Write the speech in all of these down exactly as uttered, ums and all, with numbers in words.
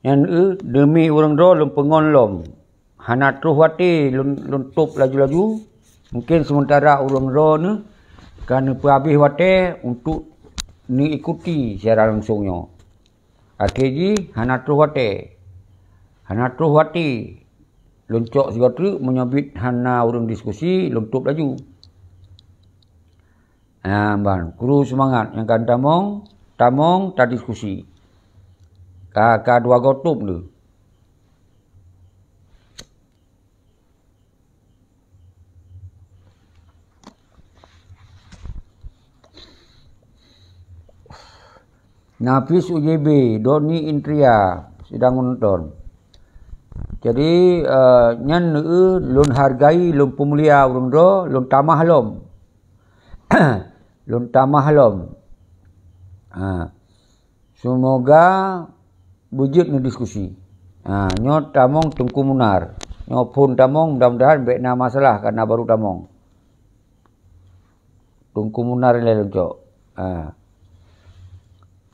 Nyan eu, deumi ureuëng droe lôn peungon lom. Hana troh watée lôn, lôn tôb laju-laju. Mungken seumeutara ureuëng droe neuh ka neupeuhabéh watée untuk neuikuti siaran langsong nyoe. Akhé jih hana troh watée. Hana troh watée. Lôn cok sigoe treuk, meunyoe biet hana ureuëng diskusi, lôn tôb laju. Ah, ban, kru seumangat nyang ka tamong, tamong tadiskusi. Ka, ka dua goe tôb lé. Nafis U J B, Doni Indria sedang menonton. Jadi, eh, nyan, eh, lôn hargai, lôn peumulia ureuëng droe, lôn tamah lom. Lôn tamah lom. Ha. Semoga beujeuet neudiskusi. Ha, nyoe tamong Teungku Munar. Nyoe phon tamong, mudah-mudahan bék na masalah karena baru tamong. Teungku Munar lé lôn cok. Ha.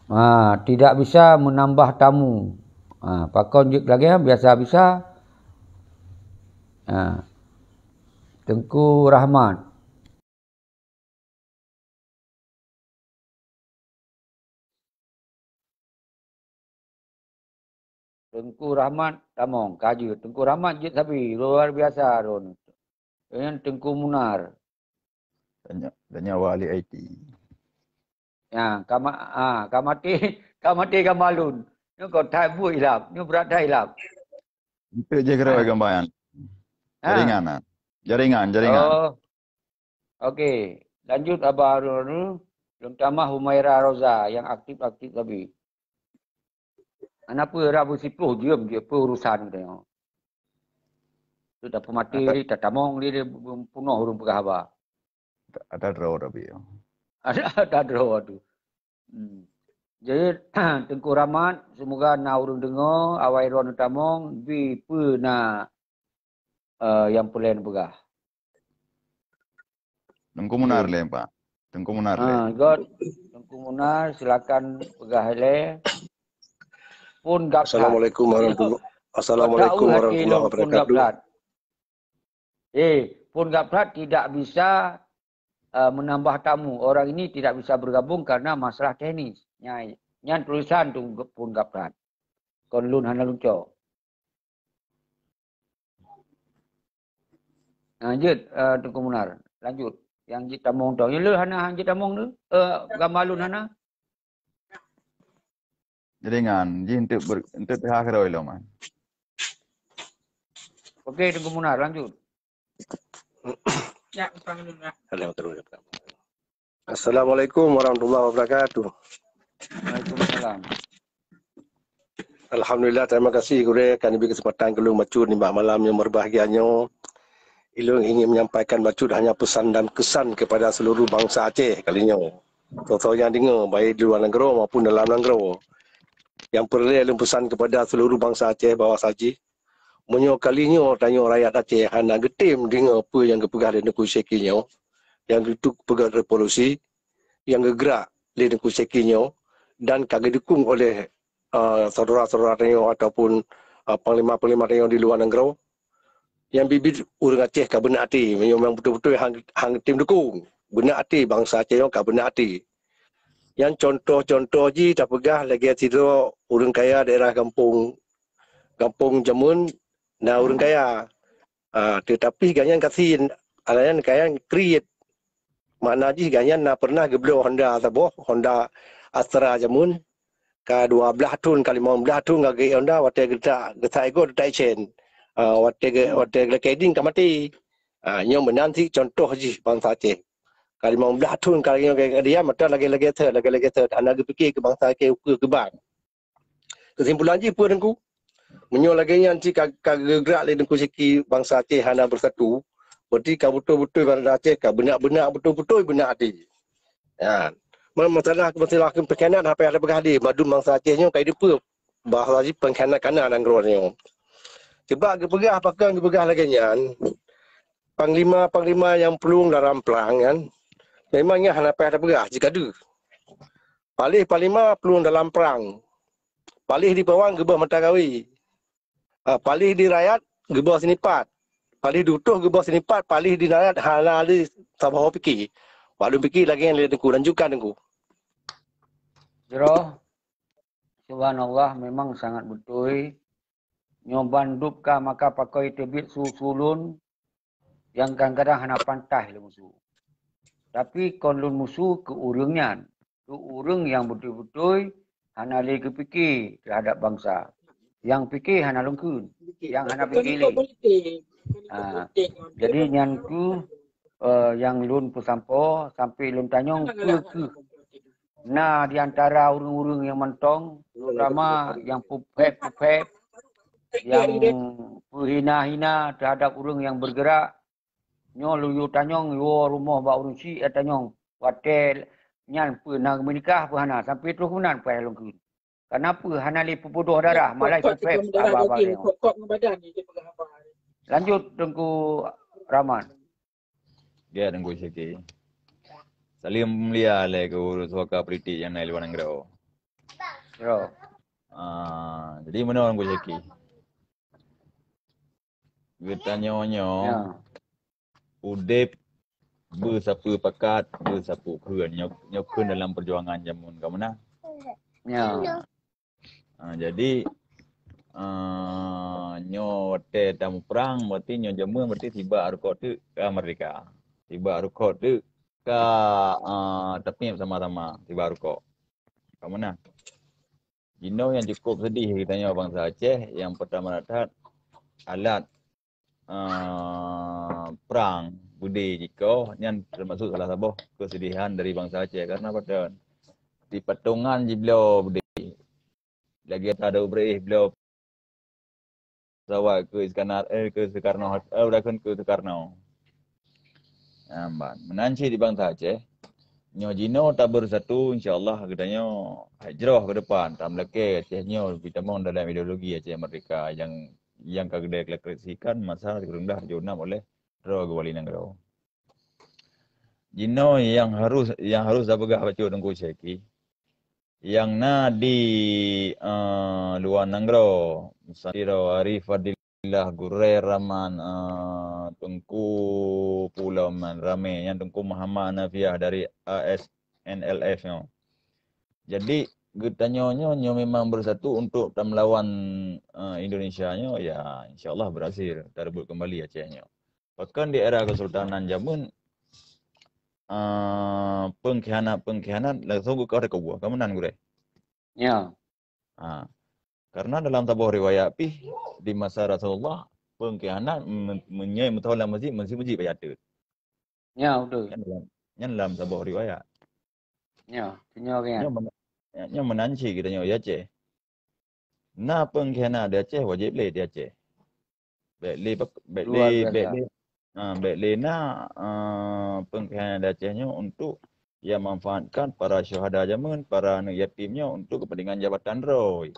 Ha, tidak bisa menambah tamu. Ha, pakon jeuet lagée biasa-biasa. Ha. Teungku Rahmat. Teungku Rahmat tamong, ka jeuet. Teungku Rahmat jeuet sabe, luar biasa droeneuh. Nyan Teungku Munar. Tanya, tanya wali I T. Ya, ka ma-, ah, ka maté, ka maté gambar lôn. Nyoe kon that buet ilab, nyoe brat that ilab. Itu je kira Ah. gambar nyan. Ah. Jaringan, ah. Jaringan, jaringan. Oh. Okey, lanjut Abah Harun. Lôn tamah Humaira Roza nyang aktif-aktif sabe. Hana peue, rak beusiploh jeuem jeuet, peue urusan geutanyoe. Tu dah peumaté Ada- tadi, tatamong dia, dia punoh ureuëng peugah haba. Ada, ada droe tapi. Ada, ada droe tu. Hmm. Jadi, Teungku Rahmat, semoga na ureuëng deungoe, awai droeneuh tamong, bi peue na, eh, nyang peureulée neupeugah. Teungku Munar Okey. lé, Pak. Teungku Munar lé. Ha, good. Teungku Munar, silakan peugah lé. Phon gap that. Assalamualaikum warahmatullahi, Assalamualaikum Tahu hati warahmatullahi lôn phon gap wabarakatuh. that. Eh, phon gap that tidak bisa, eh, menambah tamu. Orang ini tidak bisa bergabung karena masalah teknis. Nyan, nyan tulisan tu phon gap that. Kon lôn hana lôn cok. Ha, jeuet, eh, Teungku Munar. Lanjut. Nyang jeuet tamong tu. Nyang le hana, hana jeuet tamong tu? Eh, gambar lôn hana? Jaringan jih untuk ber-, untuk pihak kedua lo, man. Okey, Teungku Munar, lanjut. Ya, utang dulu lah. Ada yang terus. Assalamualaikum warahmatullahi wabarakatuh. Waalaikumsalam. Alhamdulillah, terima kasih gurée ka neubri keuseumpatan keu lôn bacut nibak malam nyang meubahgia nyoe. Ilôn ingin menyampaikan bacut hanya pesan dan kesan kepada seluruh bansa Aceh kali nyoe. Soe-soe nyang deungoe, baik di luwa nanggroe maupun dalam nanggroe. Nyang peureulée lôn peusan kepada seluruh bansa Aceh bahwa saji, meunyoe kali nyoe tanyoe rakyat Aceh hana geutem deungoe peue nyang geupeugah lé Teungku Syeki nyoe, nyang geutuk peugah revolusi, nyang geugrak lé Teungku Syeki nyoe dan ka geudukong oleh, a, syedara-syedara tanyoe ataupun, a, panglima-panglima tanyoe di luwa nanggroe, nyang biet-biet ureuëng Aceh ka beunak até, meunyoe memang beutôi-beutôi han, han geutem dukong, beunak até bansa Aceh nyoe ka beunak até. Nyang contoh-contoh jih tapeugah lagée sidroe ureuëng kaya daerah gampông, gampông jameun na ureuëng kaya. Ah, teutapi gobnyan gasien, gobnyan kaya kriet. Makna jih gobnyan na pernah geubloe Honda saboh, Honda Astra jameun. Ka dua blaih thon, ka limong blaih thon gagée Honda, watée geutak, geutak igoe geutak isen. Ah, watée ge-, watée geulakée idin ka maté. Ah, nyoe meunan cit contoh jih bansa Aceh. Ka limong blaih thon ka lagée, lagée, lagée, mata lagée-lagée that, lagée-lagée that. Hana geupike keu bansa Aceh ukeue keu ban. Keusimpulan jih peue Teungku? Meunyoe lagée nyan cit ka, ka geugrak lé Teungku Syeki bansa Aceh hana beusatu, berarti ka beutôi-beutôi bansa Aceh ka beunak-beunak beutôi-beutôi beunak até. Nyan. Ma-, masalah, masalah pengkhianat hana payah tapeugah lé, mandum bansa Aceh nyoe ka jiteupeue bahwa jih pengkhianat kana nanggroe nyoe. Sebab geupeugah pakon geupeugah lagée nyan, panglima-panglima nyang plueng dalam prang nyan, memang nyan hana payah tapeugah, jih ka deuh. Paléh panglima plueng dalam prang. Paléh di pawang geuboh mata kawi. Ah, paléh di rakyat geuboh sinipat. Paléh di utôh geuboh sinipat, paléh di rakyat hana lé saboh pike. Wak lôn pike lagèe nyan lé Teungku, lanjutkan Teungku. Jroh, subhanallah, memang sangat beutôi. Nyoe ban dub ka maka pakoi teubiet su-su lôn nyang kadang-kadang hana pantas lé musu. Tapi kon lôn musu keu ureuëng nyan, keu ureuëng nyang beutôi-beutôi hana lé geupike teuhadap bansa. Nyang pike hana lôn kheun, nyang hana pike lé. Ha, jadi nyan keuh, eh, nyang lôn peusampoe sampai lôn tanyong peu kheueh na di antara ureuëng-ureuëng nyang mantong, terutama nyang puphép-puphép, nyang peuhina-hina teuhadap ureuëng nyang bergerak. Nyoe lôn yue tanyong, yue rumoh bak ureuëng syiek tanyong, watèe nyan peue na meunikah peue hana, sampai troh keunan payah lôn kheun. Kenapa hana lé peubodoh darah, malah puphép haba-haba nyoe. Lanjut Teungku Rahman. Ya, Teungku Syaki. Salim mulia lé keu suaka politik nyang na di luwa nanggroe. Yo. Ah, jadi meunoe Teungku Syaki. Geutanyoe nyoe Ya. udép beusapeue pakat, beusapeue kheun. Nyoe, nyoe kheun dalam perjuangan jameun ka meunan. Ya. Ha, jadi, uh, nyoe watèe tamuprang, berarti nyoe jameun berarti sibak rukok teuk ka merdeka. Sibak rukok teuk ka uh, tapi sama-sama sibak rukok. Ka meunan. Jinoe nyang cukup sedih geutanyoe bansa Aceh, nyang pertama that alat uh, prang beudé jikoh nyan termasuk salah saboh kesedihan dari bansa Aceh karena patön di patongan jibloe beudé. Lagi ata ada beureh bloe pesawat ke Iskandar eh ke Soekarno eh udah kan ke Soekarno. Amban. Meunan cit di bansa Aceh. Nyoe jinoe tabersatu insya-Allah geutanyoe hai jroh ke depan tameulakèe Aceh nyoe bitamong dalam ideologi Aceh Merdeka yang yang ka geudeklasikan masa sikureueng dah tujoh enam oleh droe geuwali nanggroe. Jinoe yang harus yang harus tapeugah bacut Teungku Syeki. Yang na di uh, luwa nanggroe, misalnya Ari Fadillah, Gurèe Rahman, uh, Teungku Pulo Man Ramé, yang Teungku Muhammad Nafiah dari A S N L F nyoe. Jadi geutanyoe nyoe nyoe memang bersatu untuk tamelawan uh, Indonesia nyoe ya insyaallah berhasil tarebut kembali Aceh nyoe. Bahkan di era kesultanan jameun uh, pengkhianat-pengkhianat langsung geukoh dari keubah. Kamu nan gureh? Ya. Ha. Karena dalam saboh riwayat pih di masa Rasulullah pengkhianat menyai meutoh lam masjid, masjid-masjid payah teut. Ya, betul. Nyan dalam, nyan dalam saboh riwayat. Ya, nyoe kan. Nyoe meunan cit geutanyoe di Aceh. Na pengkhianat di Aceh wajib lé di Aceh. Bèk lé bèk lé bèk lé ha, bèk lé na uh, pengkhianat di Aceh nyoe untuk yang manfaatkan para syuhada jameun, para aneuk yatim nyoe untuk kepentingan jabatan droe,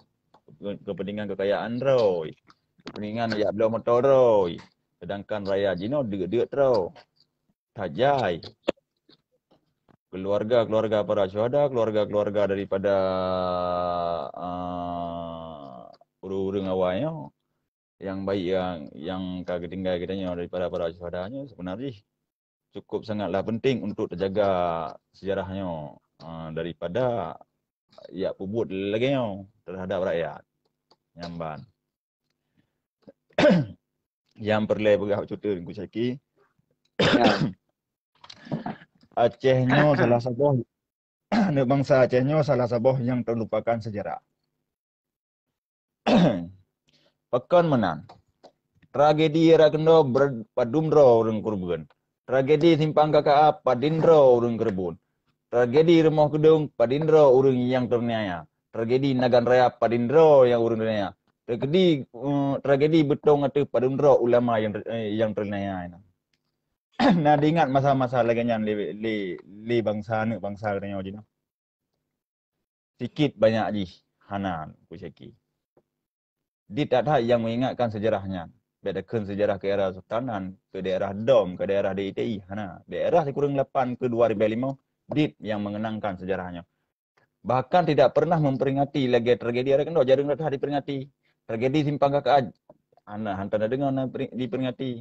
kepentingan kekayaan droe, kepentingan jak bloe moto droe. Sedangkan rakyat jinoe deuk-deuk droe. Tajai. Keluarga-keluarga para syuhada, keluarga-keluarga daripada uh, ureuëng-ureuëng awai nyoe yang baik yang yang ka geutinggai geutanyoe daripada para syuhada nyoe sebenarnya cukup sangatlah penting untuk terjaga sejarah nyoe uh, daripada yak peubuet lagèe nyoe terhadap rakyat. Nyamban. Yang perlu peugah cuti Teungku Syaki. Ya. Aceh nyoe salah saboh aneuk bangsa Aceh nyoe salah saboh yang terlupakan sejarah. Pakon meunan? Tragedi Raya Keunoe padum droe ureuëng keureubeuen. Tragedi Simpang K K A padum droe ureuëng keureubeuen. Tragedi Rumoh Keudong padum droe ureuëng nyang teuraniaya. Tragedi Nagan Raya padum droe nyang ureuëng teuraniaya. Tragedi uh, tragedi Beutong ateueh padum droe ulama yang uh, yang teuraniaya. Na diingat masa-masa lagèe nyan lé lé lé bangsa aneuk bangsa geutanyoe jinoe. Sikit banyak jih hana kusyaki. Di that-that yang mengingatkan sejarah nyan. Bèk takheun sejarah ke era Sultanan, ke daerah dom, ke daerah D I T I, hana. Daerah sikureueng lapan ke dua ribu lima, dit yang mengenangkan sejarah nyoe. Bahkan tidak pernah memperingati lagée tragedi Areukendok, jareueng that diperingati. Tragedi Simpang K K A, hana, hana tadeungoe na peri-, diperingati.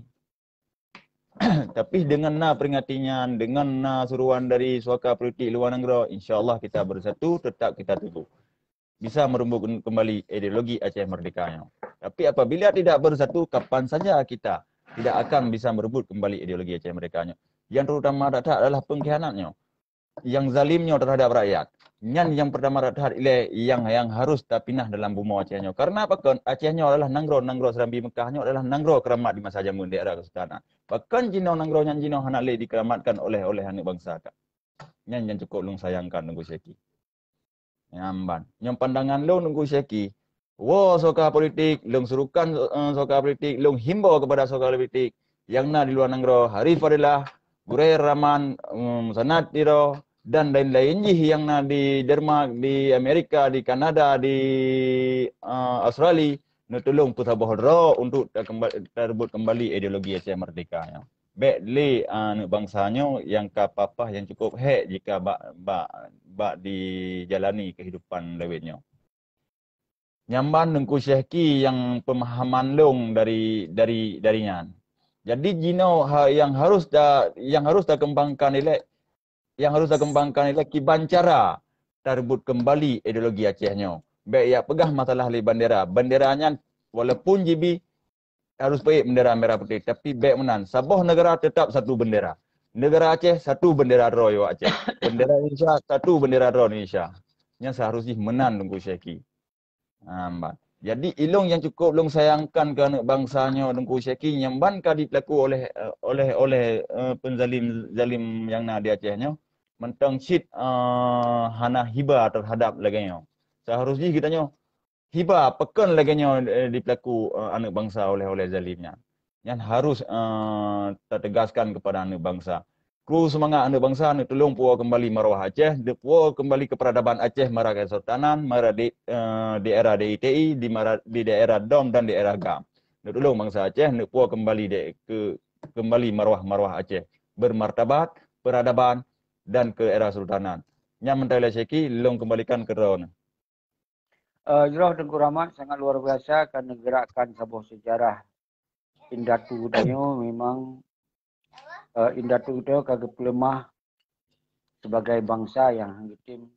Tapi dengan na peringati nyan, dengan na suruhan dari suaka politik luwa nanggroe, insya Allah kita bersatu, tetap kita teguh. Bisa merebut kembali ideologi Aceh Merdeka nyoe. Tapi apabila tidak bersatu, kapan saja kita tidak akan bisa merebut kembali ideologi Aceh Merdeka nyoe. Yang terutama that-that adalah pengkhianat nyoe. Yang zalim nyoe terhadap rakyat. Nyan yang pertama that-that ilée yang, yang harus tapinah dalam bumoe Aceh nyoe. Karena apa kon? Aceh nyoe adalah nanggroe, nanggroe Serambi Mekah nyoe adalah nanggroe keuramat di masa jameun di era kesultanan. Pakon jinoe nanggroe nyan jinoe hana lé dikeuramatkan oleh, oleh aneuk bansa ka? Nyan nyang cukup lôn sayangkan Teungku Syeki. Nyan ban. Nyang pandangan lôn Teungku Syeki, woe soe ka politik, lôn surukan, eh, soe ka politik, lôn himbau kepada soe ka politik nyang na di luwa nanggroe, Harif Fadilah, Gurée Rahman, em, Sanad Tiro, dan laén-laén jih nyang na di Denmark, di Amerika, di Kanada, di, eh, Australia, neutulông peusaboh droe untuk takemba-, tareubot kembali ideologi Aceh Merdeka nyoe. Bék lé aneuk bansa nyoe nyang ka papah nyang cukup hék jika bak, bak, bak dijalani keuhidupan lawét nyoe. Nyan ban Teungku Syehki nyang peumahaman lôn dari, dari, dari nyan. Jadi jinoe ha-, nyang harus ta-, nyang harus takeumbangkan ilée, nyang harus takeumbangkan ilée kiban cara tareubot keumbali ideologi Aceh nyoe. Bék jak peugah masalah lé bandera. Bandera nyan walaupun jibi harus peuék bendera merah putih, tapi bék meunan. Saboh neugara teutap satu bendera. Neugara Aceh satu bendera droe Aceh. Bendera Indonesia satu bendera droe Indonesia. Nyan seuharus jih meunan Teungku Syehki. Ha, ban. Jadi ilông nyang cukup lôn sayangkan keu aneuk bansa nyoe Teungku Syehki nyang ban ka dipeulaku oleh, eh, oleh, oleh, eh, peunzalim-zalim nyang na di Aceh nyoe. Mantong cit, eh, hana hiba teuhadap lagée nyoe. Seuharus jih geutanyoe hiba pakon lagée nyoe, eh, dipeulaku, eh, aneuk bansa oleh, oleh zalim nyan. Nyan harus, eh, tateugaskan keupada aneuk bansa. Kru seumangat aneuk bansa, neutulông puwoe keumbali marwah Aceh, neupuwoe keumbali keupeuradaban Aceh mara kesultanan, mara di, eh, di era D I T I, di mara, di daerah DOM dan di daerah GAM. Neutulông bansa Aceh, neupuwoe keumbali de-, keu-, keumbali marwah-marwah Aceh, beumartabat, peuradaban, dan keu era kesultanan. Nyan mantong lé Syehki, lôn keumbalikan keu droeneuh. Eh, jroh Teungku Rahmat sangat luar biasa ka neugerakkan saboh sejarah indatu tanyoe memang, eh, indatu tanyoe ka geupeuleumah sebagai bansa nyang han geutem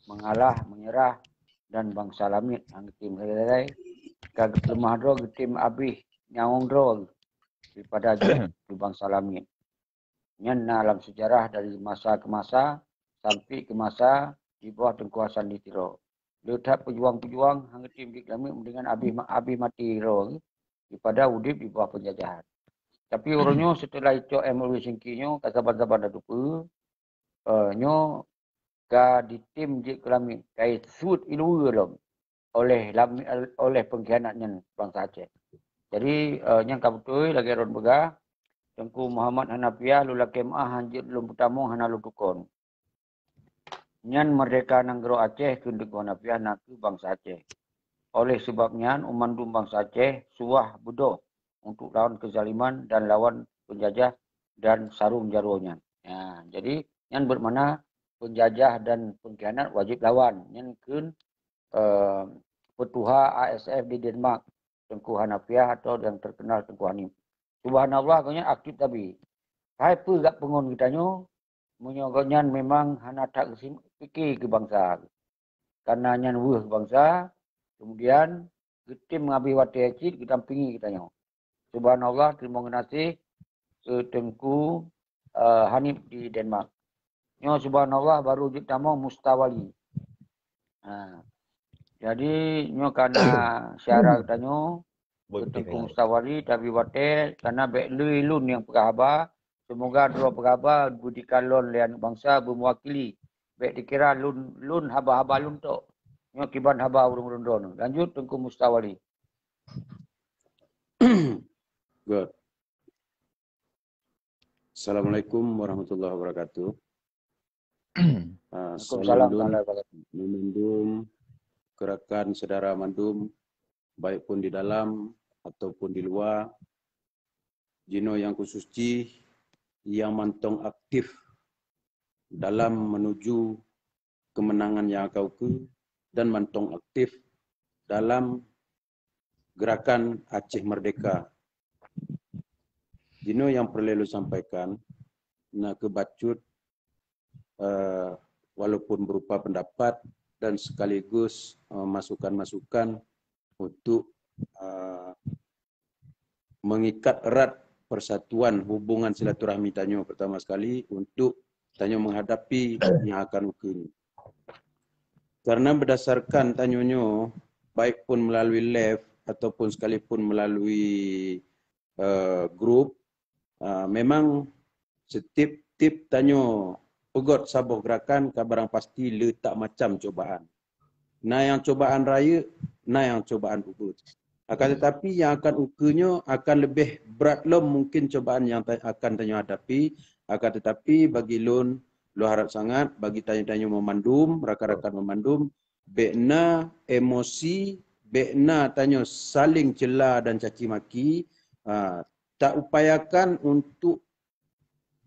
mengalah, menyerah dan bansa lamiet han geutem sagai-sagai ka geupeuleumah droe geutem abéh nyawöng droe daripada jeuet keu bansa lamiet. Nyan na lam sejarah dari masa ke masa sampai ke masa di bawah Teungku Hasan di Tiro. Le that peujuang-peujuang han geutem jeuet keu lamiet mendingan abéh ma-, abéh maté droe daripada udeb di bawah penjajahan. Tapi uroe nyoe setelah icok M Syehki nyoe ka saban-saban tatupeue, eh, nyoe ka ditem jeuet keu lamiet, ka isuet iluweue lom oleh lami-, oleh pengkhianat nyan bansa Aceh. Jadi, eh, nyan ka beutôi lagée droen peugah, Teungku Muhammad Hanafiah lôn lakée meuáh han jeuet lôn peutamong hana lôn tukon. Nyan merdeka nanggroe Aceh keu Teungku Hanafiah nakeuh bansa Aceh. Oleh sebab nyan, mandum bansa Aceh suah beudôh untuk lawan keuzaliman dan lawan penjajah dan sarong jaroe nyan. Ya, jadi nyan bermakna penjajah dan pengkhianat wajib lawan. Nyan kheun, eh, peutuha A S F di Denmark, Teungku Hanafiah atau yang terkenal Teungku Hanif. Subhanallah, gobnyan aktif tabi. Hai peue gak peungon geutanyoe, meunyoe gobnyan memang hana that geusim-, pike keu bansa. Karena nyan weueh bansa, kemudian geutem meuhabéh watée cit geudampingi geutanyoe. Subhanallah, teurimong geunaséh keu Teungku, eh, Hanif di Denmark. Nyoe subhanallah baru jeuet tamong Mustawali. Ha. Jadi nyoe kana syara geutanyoe, Beutôi. Teungku Mustawali, tabi watée, kana bék lé lôn nyang peugah haba, semoga droe peugah haba beudikalon lé aneuk bansa beumeuwakili. Bék dikira lôn, lôn haba-haba lôn tok. Nyoe kiban haba ureuëng rundon. Lanjut Teungku Mustawali. Good. Assalamualaikum warahmatullahi wabarakatuh. Ah, Waalaikumsalam salam dun warahmatullahi wabarakatuh. Memandum kerakan saudara mandum, baik pun di dalam ataupun di luar. Jinoe yang khusus cih yang mantong aktif dalam menuju kemenangan nyang ka ukeue dan mantong aktif dalam gerakan Aceh Merdeka. Jinoe nyang peureulée lôn sampaikan, na kheueh bacut, eh, walaupun berupa pendapat dan sekaligus, eh, masukan-masukan untuk, eh, mengikat erat persatuan hubungan silaturahmi tanyoe pertama sekali untuk tanyoe menghadapi nyang akan ukeue nyoe. Karena berdasarkan tanyoe nyoe, baik pun melalui live ataupun sekalipun melalui, eh, grup, eh, memang setiap-tiap tanyoe peugöt saboh gerakan ka barang pasti le tak macam cobaan. Na nyang cobaan rayeuk, na nyang cobaan ubeut. Akan tetapi nyang akan ukeue nyoe akan leubeh brat lom mungkin cobaan nyang ta-, akan tanyoe hadapi. Akan tetapi bagi lôn, lôn harap sangat bagi tanyoe-tanyoe meumandum, rakan-rakan meumandum, bék na emosi, bék na tanyoe saling cela dan caci maki, ha, taupayakan untuk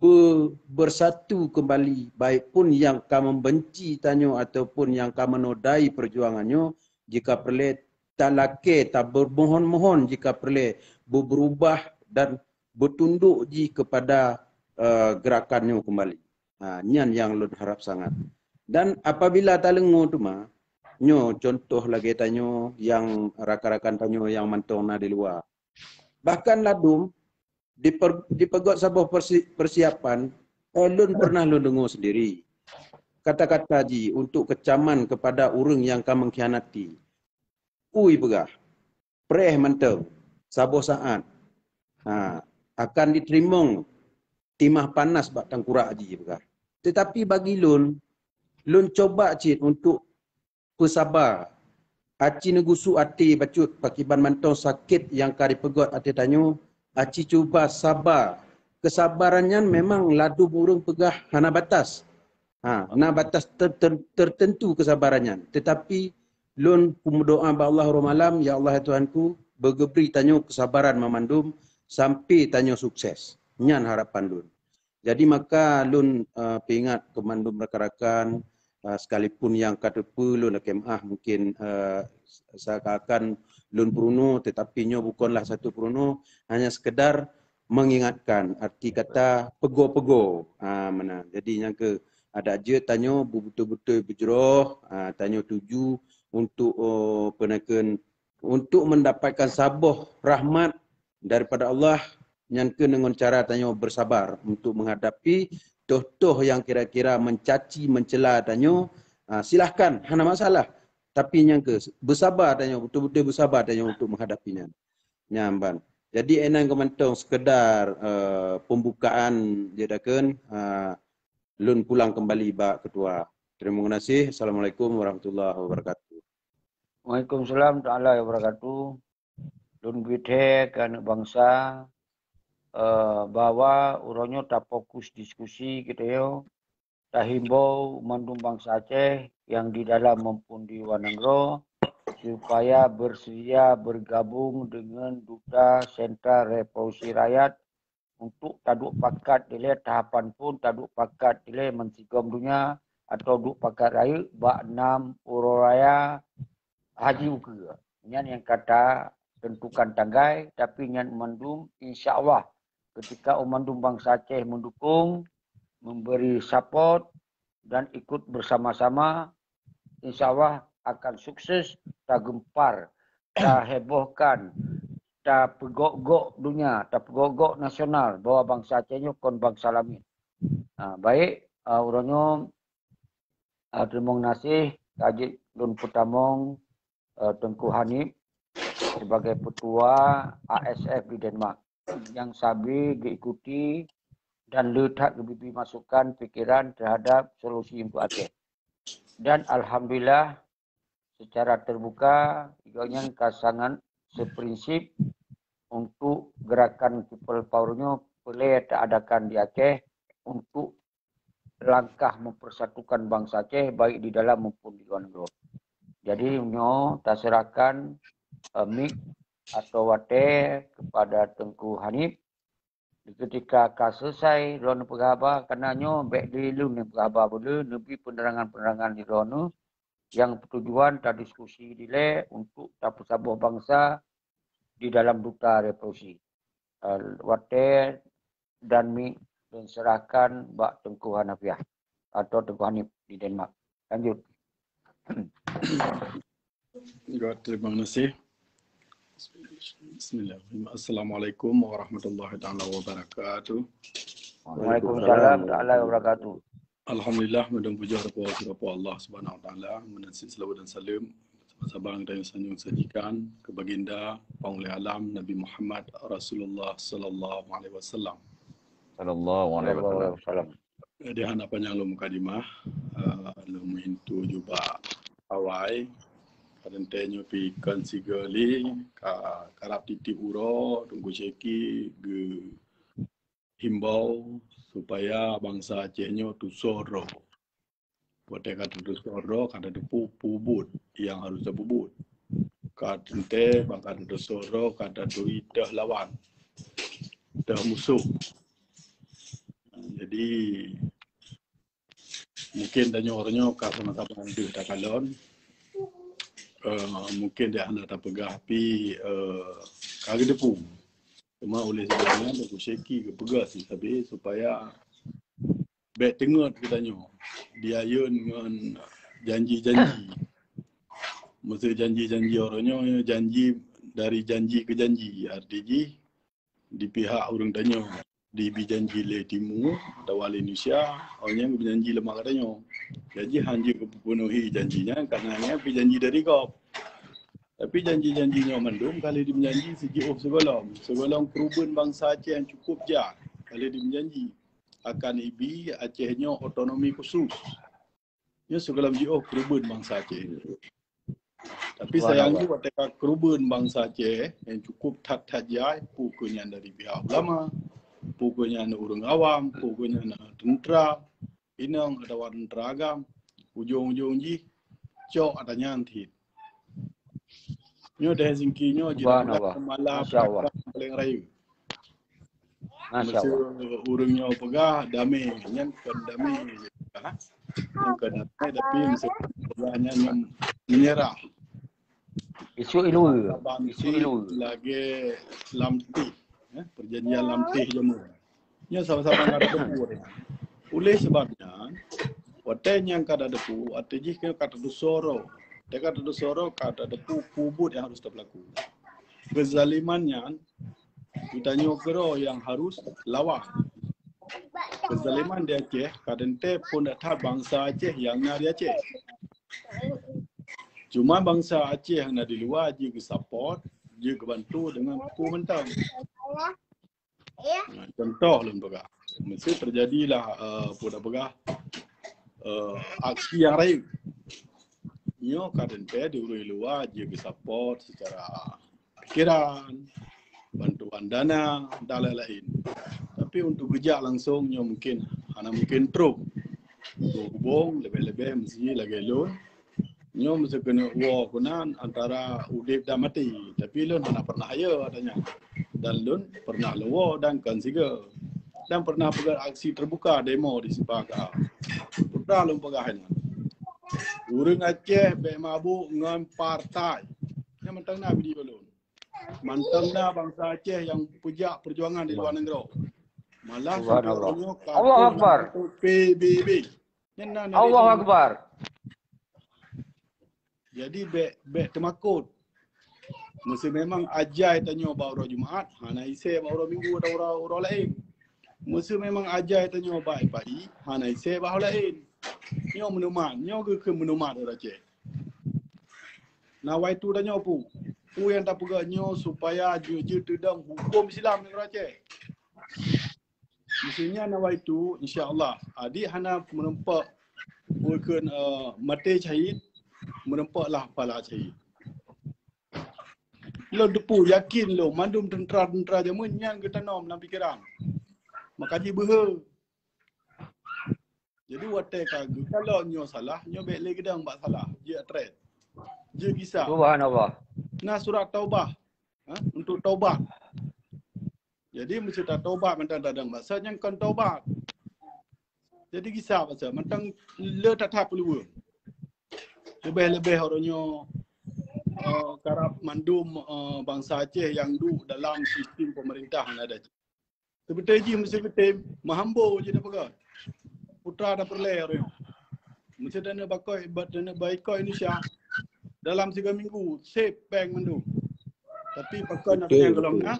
be-, bersatu kembali, baik pun nyang ka membenci tanyoe ataupun nyang ka menodai perjuangan nyoe, jika peureulée talakée, tabermohon-mohon jika peureulée beu-, berubah dan beutundok jih kepada, eh, gerakan nyoe kembali. Ha, nyan nyang lôn harap sangat. Dan apabila taleungoe teuma, nyoe contoh lagée tanyoe nyang rakan-rakan tanyoe nyang mantong na di luwa. Bahkan ladum diper-, dipeugöt saboh persi-, persiapan, eh, lôn pernah lôn deungoe sendiri. Kata-kata jih untuk kecaman kepada ureuëng nyang ka mengkhianati. Ui peugah, preh mantong, saboh saát, ha, akan jiteurimong timah panas bak tangkurak jih peugah. Tetapi bagi lôn, lôn coba cit untuk peusaba. Aci neugusuk até bacut pakiban mantong sakét nyang ka jipeugöt até tanyoe, aci cuba saba. Keusabaran nyan memang ladum ureuëng peugah hana batas. Ha, na batas ter-, ter-, tertentu keusabaran nyan. Tetapi lôn kumeudoá bak Allah uroe malam, "Ya Allah, ya Tuhanku, beugeubri tanyoe keusabaran mamandum sampai tanyoe sukses." Nyan harapan lôn. Jadi maka lôn, eh, peuingat keu mandum rakan-rakan, eh, sekalipun nyang ka teupeue lôn lakée meuáh mungkin, eh, seakan-akan lôn peurunoe, tetapi nyoe bukanlah satu peurunoe, hanya sekedar mengingatkan arti kata peugoe-peugoe. Ah, meunan. Jadi nyang keu adak jeuet tanyoe beubeutôi-beutôi beujroh, ah, tanyoe tuju untuk, oh, peunaken untuk mendapatkan saboh rahmat daripada Allah, nyan keuh deungon cara tanyoe bersabar untuk menghadapi toh-toh yang kira-kira mencaci, mencela tanyoe, ah, silahkan, hana masalah. Tapi nyan keuh, bersabar tanyoe, betul-betul bersabar tanyoe untuk menghadapi nyan. Nyan ban. Jadi, inan keuh mantong sekedar, eh, pembukaan je dakun, ah, lôn pulang kembali bak ketua. Terima kasih. Assalamualaikum warahmatullahi wabarakatuh. Waalaikumsalam warahmatullahi wabarakatuh. Lôn beuthée keu aneuk bansa, eh, bahwa uroe nyoe tafokus diskusi geutanyoe, tahimbau mandum bansa Aceh nyang di dalam maupun di luwa nanggroe supaya bersedia bergabung dengan Duta Sentra Revolusi Rakyat untuk taduek pakat dilée tahapan phon taduek pakat dilée meusigom donya atau duek pakat rayeuk bak nam uroe raya Haji Ukeue. Nyan nyang ka tatentukan tanggai, tapi nyan mandum insya Allah ketika mandum bansa Aceh mendukung, memberi support dan ikut bersama-sama, insya Allah akan sukses, tageumpar, tahebohkan, tapeugok-gok donya, tapeugok-gok nasional bahwa bansa Aceh nyoe kon bansa lamin. Ha, baik, ah, uroe nyoe, ah, teurimong gaséh ka jeuet lôn peutamong, eh, Teungku Hanif sebagai ketua A S F di Denmark yang sabe geuikuti dan le that geubri masukan pikiran terhadap solusi untuk Aceh. Dan alhamdulillah, secara terbuka, gobnyan ka sangat seprinsip untuk gerakan People Power nyoe peureulée taadakan di Aceh untuk langkah mempersatukan bansa Aceh baik di dalam maupun di luar negeri. Jadi, nyoe taserahkan, eh, mik atau watée kepada Teungku Hanif Ketika ka selesai, droeneuh peugah haba, karena nyoe bék di lôn nyang peugah haba, beu lé neubi penerangan-penerangan di droeneuh nyang bertujuan tadiskusi dilée untuk tapeusaboh bansa di dalam duta revolusi. Eh, watée dan mi dan serahkan bak Teungku Hanafiah atau Teungku Hanif di Denmark. Lanjut. Good, terima kasih. Bismillahirrahmanirrahim. Assalamualaikum warahmatullahi taala wabarakatuh. Waalaikumsalam taala wabarakatuh. Alhamdulillah, meunan pujoe keu Allah Subhanahu wa taala, meunan cit seulaweuet dan saleuem saban-saban nyang sanjong sajikan keu baginda Panglima Alam Nabi Muhammad Rasulullah sallallahu alaihi wasallam. Sallallahu alaihi wasallam. Jadi hana panyang lom mukadimah, uh, lom intu jubak awai. Kadang teh nyoe pi kon sigoe lé ka karab tieb uroe Teungku Syeki geu himbau supaya bansa Aceh nyoe tusoe droe. Watée ka tatusoe droe, ka tateupeue peue buet nyang harus tapeubuet. Ka teuntée bak ka tatusoe droe, ka taturi teuh lawan, teuh musoh. Jadi mungkin tanyoe uroe nyoe ka sama-sama deuh takalon. Uh, mungkin dia hana tapeugah pi uh, ka geuteupeue. Cuma oleh sebab nyan Teungku Syeki geupeugah sih sabe supaya bék teungeut geutanyoe diayeuen ngon janji-janji. Maksud janji-janji uroe nyoe janji dari janji ke janji. Arti jih di pihak ureuëng tanyoe dibi janji lé timu atawa lé Indonesia, awak nyan geubi janji leumah geutanyoe. Jadi hana jeuet geupeunuhi janji nyan karena nyan pi janji dari gob. Tapi janji-janji nyoe mandum ka lheueh jijanji sijiôh sigohlom. Sigohlom keureubeuen bansa Aceh nyang cukup jai ka lheueh jijanji akan ibi Aceh nyoe otonomi khusus. Nyoe sigohlom jiôh keureubeuen bansa Aceh. Tapi sayang jih watée ka keureubeuen bansa Aceh nyang cukup that-that jai, peue keuh nyan dari pihak ulama, peue keuh nyan ureuëng awam, peue keuh nyan teuntera inong atawa teuntera agam, ujong-ujong jih cok ata nyan thit. Nyoe di Helsinki nyoe jih Subhanallah. Mala Masya Allah. Paléng Raya. Masya Masa Allah. Ureuëng nyoe peugah damé, nyan kon damé. Ha? Nyan kon damé tapi masa peugah nyan nyang menyerah. Isu ilue. Saban Isu ti ilue. Lagée lam teh, eh, perjanjian lam teh jameun. Nyoe sama-sama ngon ada beku. Oleh sebab nyan, watée nyang ka ada depu, watée jih ka tatusoe droe. Watée ka tatusoe droe, ka ada depu peue buet nyang harus teupelaku. Kezaliman nyan geutanyoe keudroe nyang harus lawan. Kezaliman di Aceh ka teuntée phon that bansa Aceh nyang na di Aceh. Cuma bansa Aceh nyang na di luwa jeuet geusupport, jeuet geubantu deungon peue mantong. Nah, contoh lôn peugah. Mesti terjadilah uh, peue dak peugah uh, aksi nyang rayeuk. Nyoe ka teuntée di ureuëng luwa jeuet geusupport secara pikiran, bantuan dana dan lain-lain. Tapi untuk geujak langsung nyoe mungkin hana mungkin trok. Hubung-hubung lebih-lebih mesti lagée lôn. Nyoe mesti keuneuk woe keunan antara udeb dan maté. Tapi lôn hana pernah hayeue katanya. Dan lôn pernah lôn woe dan kon sigoe. Dan pernah peugah aksi terbuka demo di Simpang Ka. Pernah lôn peugah nyan. Ureuëng Aceh bék mabuk ngon partai. Nyan mantong na video lôn. Mantong na bansa Aceh nyang peujak perjuangan di luar negeri. Malah sampai Subhanallah. uroe nyoe ka Allahu pun Akbar. P B B. Nyan na Allahu narasi. Akbar. Jadi bék bék teumakot. Meuseu memang ajai tanyoe bak uroe Jumaat, hana isé bak uroe Minggu atau uroe, uroe laén. Meuseu memang ajai tanyoe bak padi, hana isé bak uroe laén. Nyoe meunumat, nyoe geukheun meunumat ureuëng Aceh. Na waitu tanyoe peue? Peue nyang tapeugah nyoe supaya jeuet-jeuet teudong huköm Islam di ureuëng Aceh. Meuseu nyan na waitu, insya Allah, adik hana meureumpok bukon uh, maté syahid, meureumpok lah pala syahid. Lôn teupeu yakin lôn mandum teuntera-teuntera jameun nyan geutanom lam pikeran. Maka jibeuhe. Jadi watée ka geukalon nyoe salah, nyoe bék lé geudong bak salah, jeuet treb. Jeuet gisa. Subhanallah. Na surat taubah. Ha? Untuk taubat. Jadi meusti tatobat mantong tadong basa nyang kon tobat. Jadi gisa basa mantong le that-that peuluweue. Leubeh-leubeh uroe nyoe eh, karab mandum eh, bansa Aceh nyang duek dalam sistem pemerintah nyang ada. Seubeutôi jih meusti geutem meuhambo jih tapeugah. Putra tapeureulée uroe nyoe. Meusti taneuk bakoi, taneuk baikot Indonesia. Dalam tiga minggu, sép péng mandum. Tapi pakon Betul, nyang golom betul. na,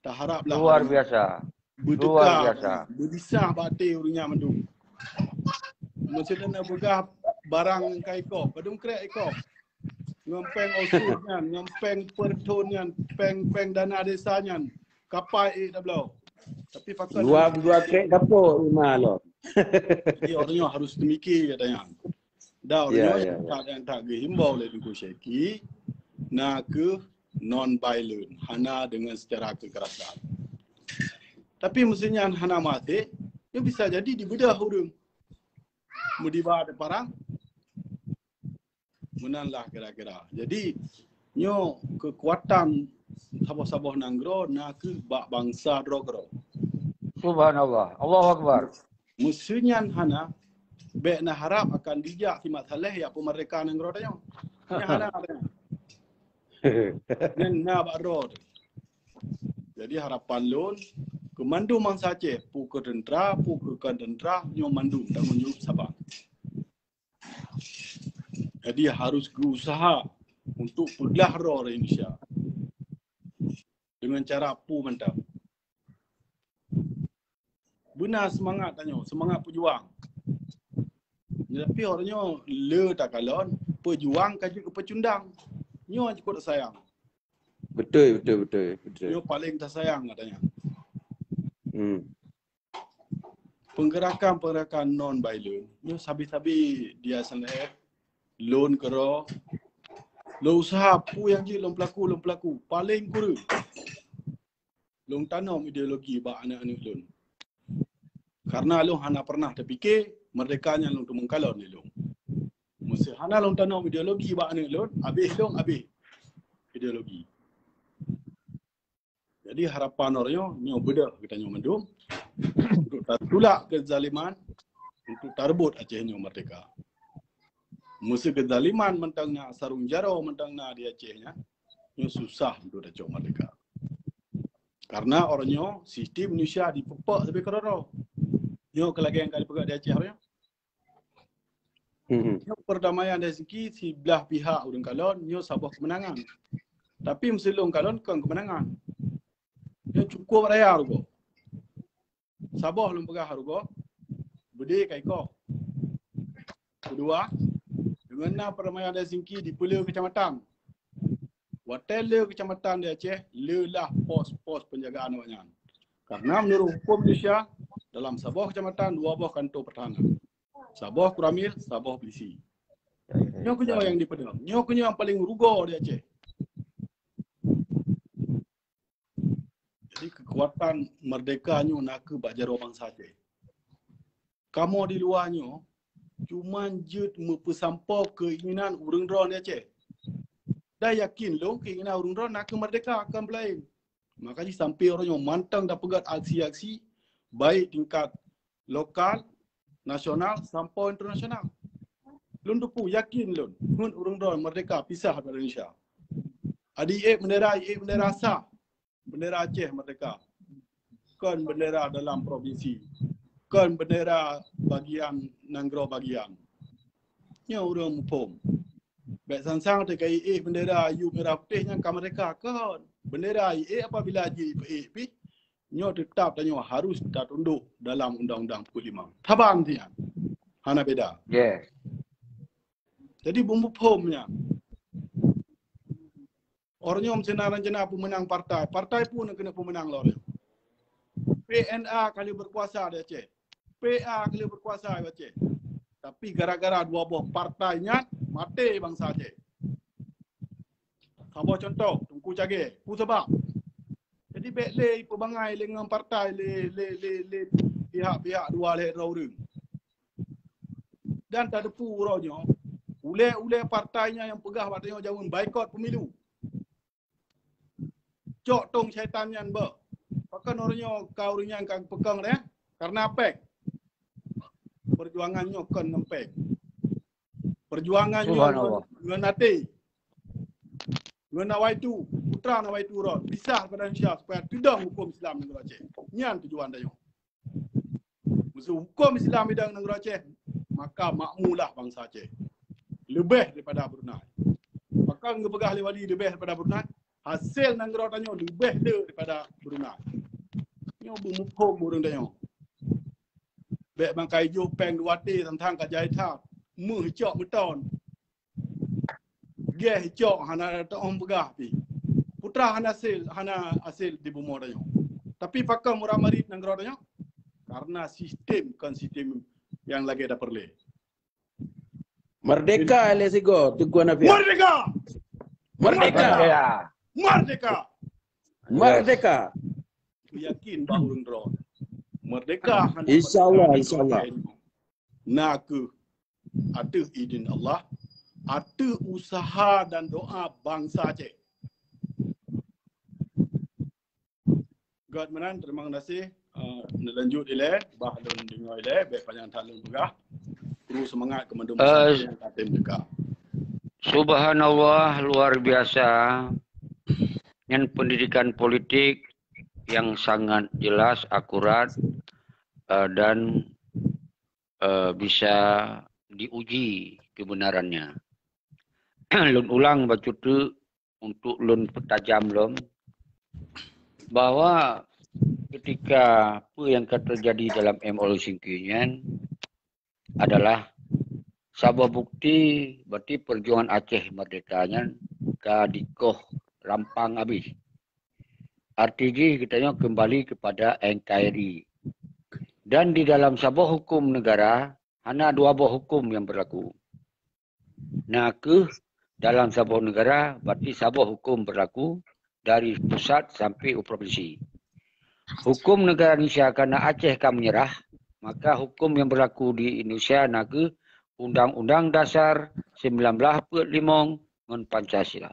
taharap lah Luar ureueng biasa. Luar beudeuka, biasa. Beudisah bak até ureueng nyan mandum. Meusti taneuk peugah barang nyang ka ikoh, padum krek ikoh. Ngon péng osut nyan, ngon péng per thon nyan, péng-péng dana desa nyan. Kapai ék tabloe. Tapi pakon Dua, dua trek kapok rumah lo. Jadi orang nyoe harus teumiké kata nyan. Dan orang Ya, nyoe ya, ya. Nyang tak geuhimbau lé Teungku Syeki, na keuh non violent, hana dengan secara kekerasan. Tapi meusti nyan hana maté, nyoe bisa jadi dibeudah ureueng. Meudiba ada parang, Meunan lah kira-kira. Jadi, nyoe keukuatan saboh-saboh nanggroe na keuh bak bansa droe keudroe. Subhanallah. Allahu Akbar. Meuseu nyan hana, bék na harap akan dijak simat saleh jak peumeurdeka nanggroe tanyoe. Nyan hana, hana. Nyan na bak droe teuh. Jadi harapan lôn, keu mandum bansa Aceh, peue keu teuntra, peue keu kon teuntra, nyoe mandum tanggong jaweueb saban. Jadi harus geuusaha untuk peuglah droe Indonesia dengan cara peue mantong. Beuna seumangat tanyoe, seumangat peujuang. Tapi orang nyoe le takalon, peujuang ka jeuet keu peucundang. Nyoe cukôp sayang. Betul, betul, betul, betul. Nyoe paling tasayang katanya. Hmm. Penggerakan-penggerakan non violent nyoe sabe-sabe di S N F, lôn keudroe, lôn usaha peue nyang jeuet lôn peulaku, lôn peulaku. Paling kureueng lôn tanom ideologi bak aneuk-aneuk lôn. Karena lôn hana pernah tapike merdeka nyan lôn teumeukalon lé lôn. Meuseu hana lôn tanom ideologi bak aneuk lôn, habéh lôn habéh ideologi. Jadi harapan uroe nyoe beudôh geutanyoe mandum untuk tatulak kezaliman, untuk tareubot Aceh nyoe merdeka. Meuseu kezaliman mantong na, sarong jaroe mantong na di Aceh nyan, nyoe susah untuk tacok merdeka. Karena uroe nyoe sistem Indonesia dipeupok sabe keudroe-droe. Nyoe keu lagèe nyang ka dipeugah di Aceh uroe nyoe. Hmm. Nyoe perdamaian di sigi siblah pihak ureueng kalon, nyoe saboh keumeunangan. Tapi meusilong kalon kon keumeunangan. Nyoe cukôp raya rugoe. Saboh lôn peugah rugoe, beudé ka ikoh. Keudua, deungon na perdamaian di sigi di peuleueh kecamatan. Watèe le kecamatan di Aceh, le lah pos-pos penjagaan awaknyan. Karena menurut hukum Indonesia, dalam saboh kecamatan dua boh kantor pertahanan. Saboh Koramil, saboh polisi. Nyoe keunyoe nyang dipeudong. Nyoe keunyoe nyang paling rugoe di Aceh. Jadi keukuatan merdeka nyoe na keuh bak jaroe bansa Aceh. Kamoe di luwa nyoe cuman jeuet meupeusampoe keinginan ureueng droe di Aceh. Dan yakin lôn keinginan ureueng droe na keuh merdeka, kon peulaén. Maka jih sampoe uroe nyoe mantong tapeugöt aksi-aksi baik tingkat lokal, nasional sampoe internasional. Lôn teupeu yakin lôn, ngon ureueng droe merdeka pisah dari Indonesia. Adi ék bendera, ék bendera sah, bendera Aceh merdeka. Kon bendera dalam provinsi. Kon bendera bagian nanggroe bagian. Nyoe ureueng muphom. Bèk sang-sang teuka ék bendera yu merah putih nyan ka merdeka kon. Bendera ék apabila jipeuék pih, nyoe teutap tanyoe harus tatundok dalam Undang-Undang empat puluh lima. Saban siat. Hana beda. Yes. Jadi beumeupeuphom nyan. Uroe nyoe meusinan rencana peumeunang partai. Partai pun keuneuk peumeunang lom. P N A ka lheueh berkuasa di Aceh. P A ka lheueh berkuasa di Aceh. Tapi gara-gara dua boh partai nyan, maté bansa Aceh. Saboh contoh, Teungku Chagee. Peue sabab? Jadi bèk lé ipeubangai lé ngon partai lé, lé, lé, lé pihak-pihak dua lhèe droe ureueng. Dan tateupeue uroe nyoe, ulèe-ulèe partai nyan nyang peugah bak tanyoe jameun baikot pemilu. Cok tong syaitan nyan beuh. Pakon ureuëng nyoe ka ureuëng nyang ka peukong deh? Karena péng. Perjuangan nyoe kon ngon péng. Perjuangan nyoe ngon, ngon até. Ngon awai tu, putra awai tu rot, pisah daripada Indonesia supaya teudong hukum Islam di Aceh. Nyan tujuan tanyoe. Meuseu hukum Islam idong nanggroe Aceh, maka makmulah bansa Aceh. Leubeh daripada Brunei. Pakon geupeugah lé wali leubeh daripada Brunei, hasil nanggroe tanyoe leubeh le daripada Brunei. Nyoe beumuphom ureuëng tanyoe. Bék bangkai jôh péng dua T tantang ka jai that. Meuh cok meuton. Geh cok hana teuong peugah pi. Putra hana hasil, hana hasil di bumoe tanyoe. Tapi pakon murah marit nanggroe tanyoe? Karena sistem kon sistem nyang lagée da peureulée. Merdeka, L S Igo, Teungku Hanafiah. Merdeka! Merdeka! Merdeka! Merdeka! Merdeka! Yakin bak ureuëng droe. Merdeka hana. Insya Allah, merdeka insya Allah. Na kheueh ateueh idin Allah, ateueh usaha dan doa bansa Aceh. Gét meunan, terima kasih. Uh, neulanjut ilée, bah lôn deungoe ilée, bék panyang that lôn peugah. Kru seumangat keu mandum, eh, nyang ka tem teuka. Subhanallah, luar biasa. Nyan pendidikan politik yang sangat jelas, akurat, eh, dan, eh, bisa diuji kebenarannya. Lôn ulang bacut teuk untuk lôn peutajam lom, bahwa ketika peue nyang ka teujadi dalam M O U Helsinki nyan adalah saboh bukti, berarti perjuangan Aceh Merdeka nyan ka dikoh rampang abéh. Arti jih geutanyoe keumbali kepada N K R I. Dan di dalam saboh hukum negara, hana dua boh hukum nyang berlaku. Na kheueh dalam saboh negara, berarti saboh hukum berlaku dari pusat sampai u provinsi. Hukum negara Indonesia, karena Aceh ka menyerah, maka hukum yang berlaku di Indonesia na kheueh Undang-Undang Dasar sembilan belas empat lima ngon Pancasila.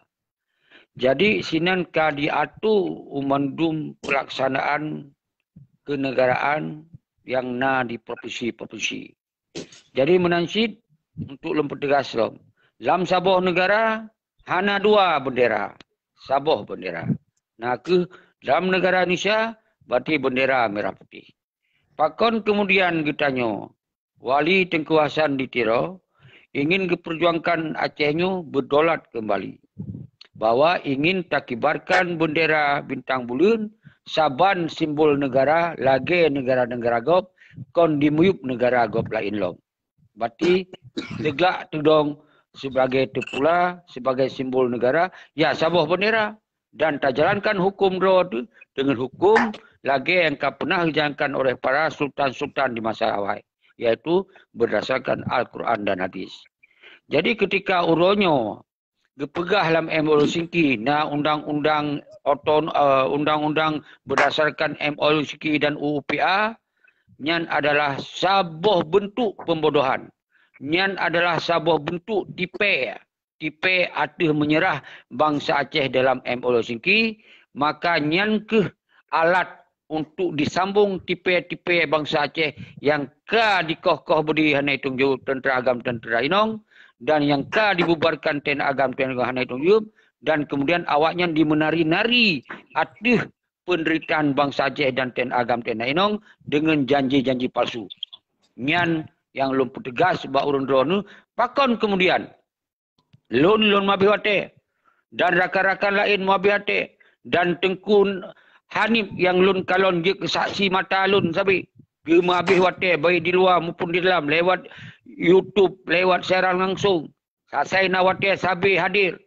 Jadi, sinan ka diatu u mandum pelaksanaan kenegaraan yang na di provinsi-provinsi. Jadi, meunan cit untuk lôn peuteugas lom, lam saboh negara hana dua bendera, saboh bendera. Na kheueh dalam negara Indonesia, berarti bendera merah putih. Pakon kemudian geutanyoe, Wali Teungku Hasan di Tiro, ingin geuperjuangkan Aceh nyoe berdaulat kembali, bahwa ingin takibarkan bendera bintang buleuen saban simbol negara lagée negara-negara gob, kon dimiyueb negara gob laén lom. Berarti teuglak teudong sebagai teupula, sebagai simbol negara, ya saboh bendera. Dan tajalankan hukum droe teuh deungon hukum lagée nyang ka peunah geujalankan oleh para sultan-sultan di masa awai, yaitu berdasarkan Al-Quran dan Hadis. Jadi, ketika uroe nyoe geupeugah lam M O U Helsinki na undang-undang oton-, eh, undang-undang berdasarkan M O U Helsinki dan U U P A, nyan adalah saboh bentuk pembodohan. Nyan adalah saboh bentuk tipée, tipée ateueh menyerah bansa Aceh dalam M O U Helsinki, maka nyan kheueh alat untuk disambong tipée-tipée bansa Aceh nyang ka dikoh-koh beudé hana itong jaweueb teuntera agam teuntera inong, dan nyang ka dibubarkan TNA agam TNA inong hana itong jaweueb, dan kemudian awaknyan dimeunari-nari ateueh penderitaan bansa Aceh dan TNA agam TNA inong deungon janji-janji palsu. Nyan nyang lôn peuteugas bak ureuëng droeneuh, pakon kemudian lôn, lôn meuhabéh watée, dan rakan-rakan laén meuhabéh watée, dan Teungku Hanif nyang lôn kalon jeuet keu saksi mata lôn sabe, geumeuhabéh watée baik di luwa maupun di dalam lewat YouTube, lewat siaran langsung. Asai na watée sabe hadir.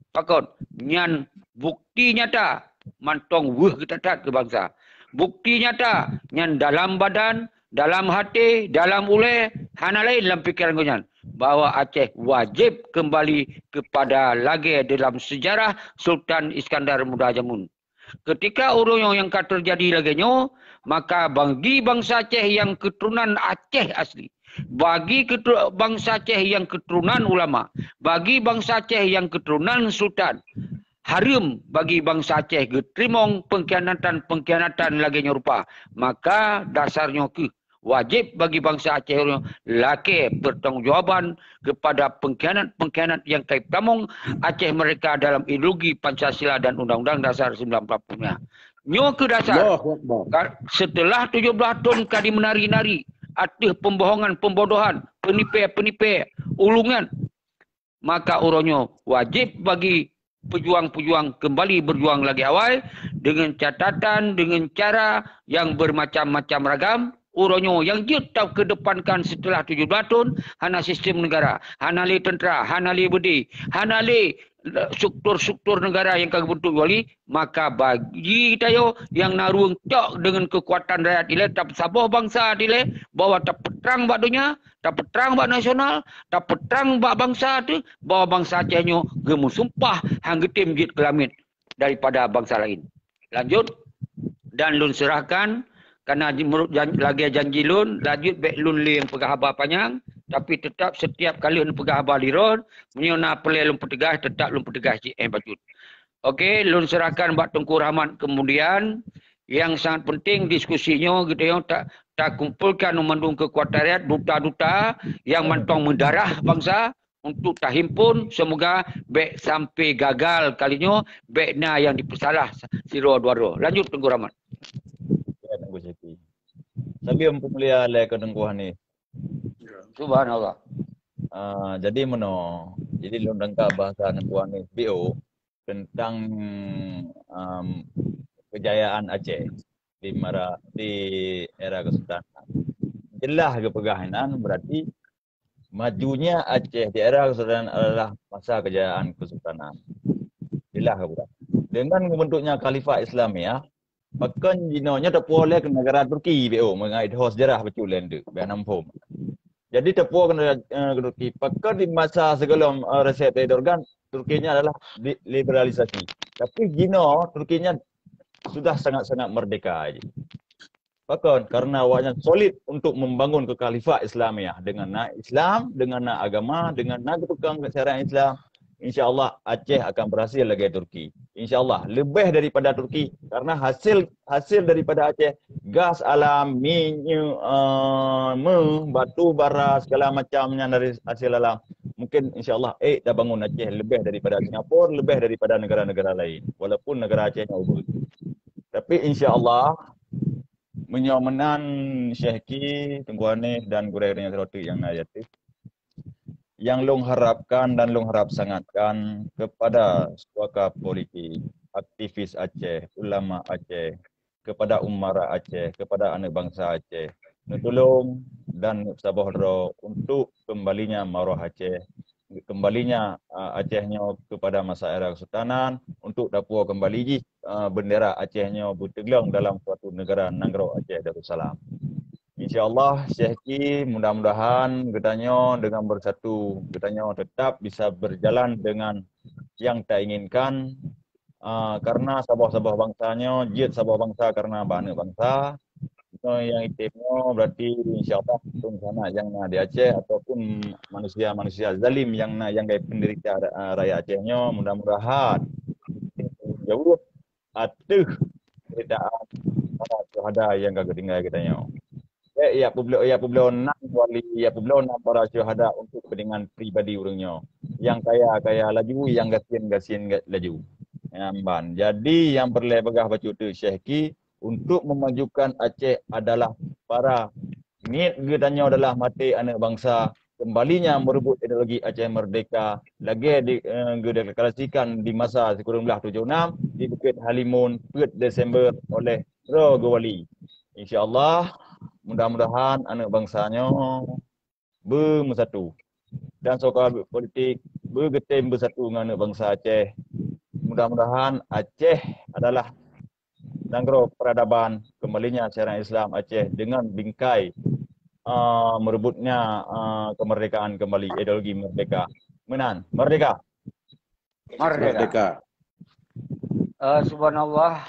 Pakon? Nyan bukti nyata mantong weueh geutat-that keu bansa. Bukti nyata nyan dalam badan, dalam até, dalam ulée, hana laén lam pikeran geuh nyan, bahwa Aceh wajéb keumbali keupada lagée dalam seujarah Sultan Iskandar Muda jameun. Keutika ureuëng nyang ka teujadi lagée nyoe, maka bagi bansa Aceh nyang keuturonan Aceh asli, bagi keuteu-, bansa Aceh nyang keuturonan ulama, bagi bansa Aceh nyang keuturonan sultan, hareuem bagi bansa Aceh geuteurimong pengkhianatan-pengkhianatan lagée nyoe rupa. Maka dasar nyoe kheueh wajéb bagi bansa Aceh nyoe lakée pertanggungjawaban kepada pengkhianat-pengkhianat yang ka ipeutamong Aceh Merdeka dalam ideologi Pancasila dan Undang-Undang Dasar sembilan puluh lima. Nyoe kheueh dasar. Allahu Akbar. Ka-, setelah tujoh blaih thon ka dimeunari-nari ateueh pembohongan, pembodohan, penipée-penipée, ulungan, maka uroe nyoe wajéb bagi pejuang-pejuang kembali berjuang lagi awai dengan catatan, dengan cara yang bermacam-macam ragam. Uroe nyoe nyang jeuet takedepankan setelah tujoh blaih thon, hana sistem negara, hana lé tentera, hana lé beudé, hana lé struktur-struktur negara nyang ka geubentuk wali, maka bagi geutanyoe nyang na rueng cok deungon keukuatan rakyat ilée, tapeusaboh bansa ilée, bahwa tapeutrang bak donya, tapeutrang bak nasional, tapeutrang bak bansa teuh, bahwa bansa Aceh nyoe geumeusumpah han geutem jeuet keu lamiet daripada bansa laén. Lanjut, dan lôn seurahkan, karena di-, meunurot jan-, lagée janji lôn, lanjut bék lôn lé nyang peugah haba panyang, tapi teutap setiap kali lôn peugah haba di ron, meunyoe na peureulée lôn peuteugaih, teutap lôn peuteugaih cit, eh, bacut. Oke, lôn seurahkan bak Teungku Rahmat kemudian. Yang sangat penting diskusi nyoe, geutanyoe ta-, takumpulkan mandum keukuatan rakyat, duta-duta yang mantong meudarah bansa untuk tahimpun. Semoga bék sampai gagal kali nyoe, bék na yang dipeusalah sidroe dua droe. Lanjut, Teungku Rahmat. Ya, Teungku Syekhi. Salam peumulia lé keu Teungku Hanif. Subhanallah. Ah, jadi meunoe, jadi lôn tangka bahasa Teungku Hanif B O tentang, um, kejayaan Aceh di mara, di era kesultanan. Jeulaih geupeugah inan, berarti majunya Aceh di era kesultanan adalah masa kejayaan kesultanan. Jeulaih geupeugah. Dengan geubentuknya Khalifah Islamiyah, pakon jinoe nyoe teupeue lé keu negara Turki, B O, meungai idho sejarah bacut lé ndeuk, bèk hana muphom. Jadi teupeue keu negara, eh, keu Turki, pakon di masa sigohlom, eh, Recep Tayyip Erdogan, Turki nyan adalah di-, liberalisasi. Tapi jinoe Turki nyan sudah sangat-sangat merdeka jih. Pakon? Karena awaknyan solid untuk membangun kekhalifah Islamiyah. Dengan na Islam, dengan na agama, dengan na geupeukong syariat Islam, insya Allah Aceh akan berhasil lagée Turki. Insya Allah, leubeh daripada Turki. Karena hasil, hasil daripada Aceh, gas alam, minyeuk, eh, meuh, batu bara, segala macam nyan dari hasil alam. Mungkin insya Allah, eh, tabangun Aceh leubeh daripada Singapura, leubeh daripada negara-negara lain. Walaupun negara Aceh nyan ubeut. Tapi insya Allah, meunyoe meunan Syekh Ki, Teungku Hanif dan gurée-gurée nyang sidroe teuk nyang na di ateueh, nyang lôn harapkan dan lôn harap sangatkan kepada suaka politik, aktivis Aceh, ulama Aceh, kepada umara Aceh, kepada aneuk bansa Aceh, neutulông dan neusaboh droe untuk kembalinya maruah Aceh, kembalinya, ah, Aceh nyoe kepada masa era kesultanan, untuk tapuwoe kembali jih, ah, bendera Aceh nyoe beuteuglong dalam suatu negara nanggroe Aceh Darussalam. Insya Allah, Syekh Ki, mudah-mudahan geutanyoe dengan bersatu, geutanyoe tetap bisa berjalan dengan yang tainginkan, ah, karena saboh-saboh bansa nyoe jeuet saboh bansa karena bak aneuk bansa. Nyoe nyang item nyoe berarti insya Allah pun sanak nyang na di Aceh ataupun manusia-manusia zalim nyang na nyang geupenderita, ah, rakyat Aceh nyoe, mudah-mudahan jauh ateueh penderitaan para syuhada nyang ka geutinggai geutanyoe. Eh, ya peubloe, ya peubloe nan wali, ya peubloe nan para syuhada untuk kepentingan pribadi ureuëng nyoe. Yang kaya-kaya laju, yang gasien-gasien ga-, laju. Nyan ban. Jadi, nyang peureulée peugah bacut teuk Syekh Ki, untuk memajukan Aceh adalah para niet geutanyoe adalah maté aneuk bansa, kembalinya merebut ideologi Aceh Merdeka lagée di, eh, geudeklarasikan di masa sikureueng blaih tujoh enam di Bukit Halimun, peuet Desember oleh Droe Geuwali. Insya Allah, mudah-mudahan aneuk bansa nyoe beumeusatu dan suaka politik beugeutem beusatu ngon aneuk bansa Aceh. Mudah-mudahan Aceh adalah nanggroe peradaban, kembalinya syariat Islam Aceh dengan bingkai, ah, merebutnya, ah, kemerdekaan kembali, ideologi merdeka. Meunan, merdeka! Merdeka! Merdeka! Eh, subhanallah,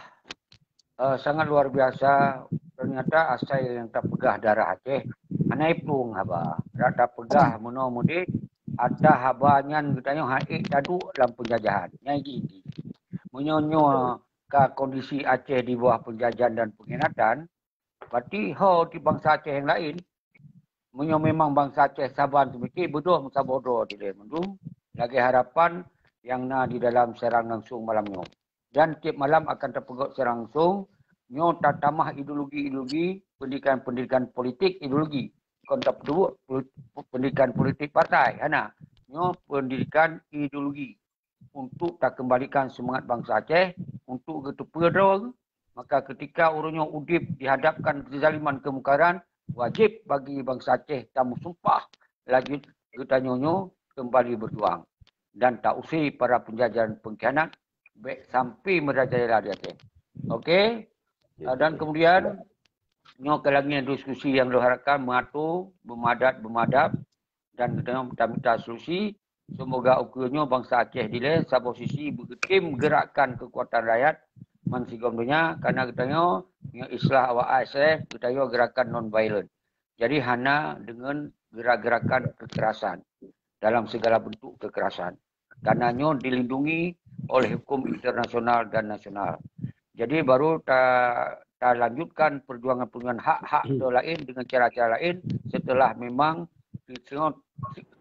eh, sangat luar biasa. Ternyata asai nyang tapeugah darah Aceh, hana iplueng haba. Rak tapeugah meunoe mudeh, ata haba nyan geutanyoe han ék taduek lam penjajahan. Nyan jih. Meunyoe nyoe ka kondisi Aceh di bawah penjajahan dan pengkhianatan, berarti ho di bansa Aceh nyang laén. Meunyoe memang bansa Aceh saban seumiké, beudôh meusaboh droe dilèe mandum, lagèe harapan nyang na di dalam siaran langsung malam nyoe. Dan tiep malam akan tapeugöt siaran langsung, nyoe tatamah ideologi-ideologi, pendidikan-pendidikan politik ideologi. Kon tapeubuet pendidikan politik partai, hana. Nyoe pendidikan ideologi untuk takeumbalikan seumangat bansa Aceh untuk geuteupeue droe. Maka ketika ureueng nyoe udeb dihadapkan kezaliman keumungkaran, wajéb bagi bansa Aceh tameusumpah laju geutanyoe nyoe keumbali beujuang dan tausé para penjajah dan pengkhianat bèk sampai merajalela di Aceh. Okey? Ah, dan kemudian, nyoe keu lagèe diskusi nyang lôn harapkan, meuato, beumadab, beumadab, dan geutanyoe minta solusi. Seumoga ukeue nyoe bansa Aceh dilèe saboh sisi beutem geurakkan keukuatan rakyat ban sigom donya, karena geutanyoe nyoe istilah awak A S F, geutanyoe gerakan non violent. Jadi hana deungon gerak-gerakan kekerasan dalam segala bentuk kekerasan. Karena nyoe dilindungi oleh hukum internasional dan nasional. Jadi baru ta, talanjutkan perjuangan-perjuangan hak-hak teu laén dengan cara-cara laén setelah memang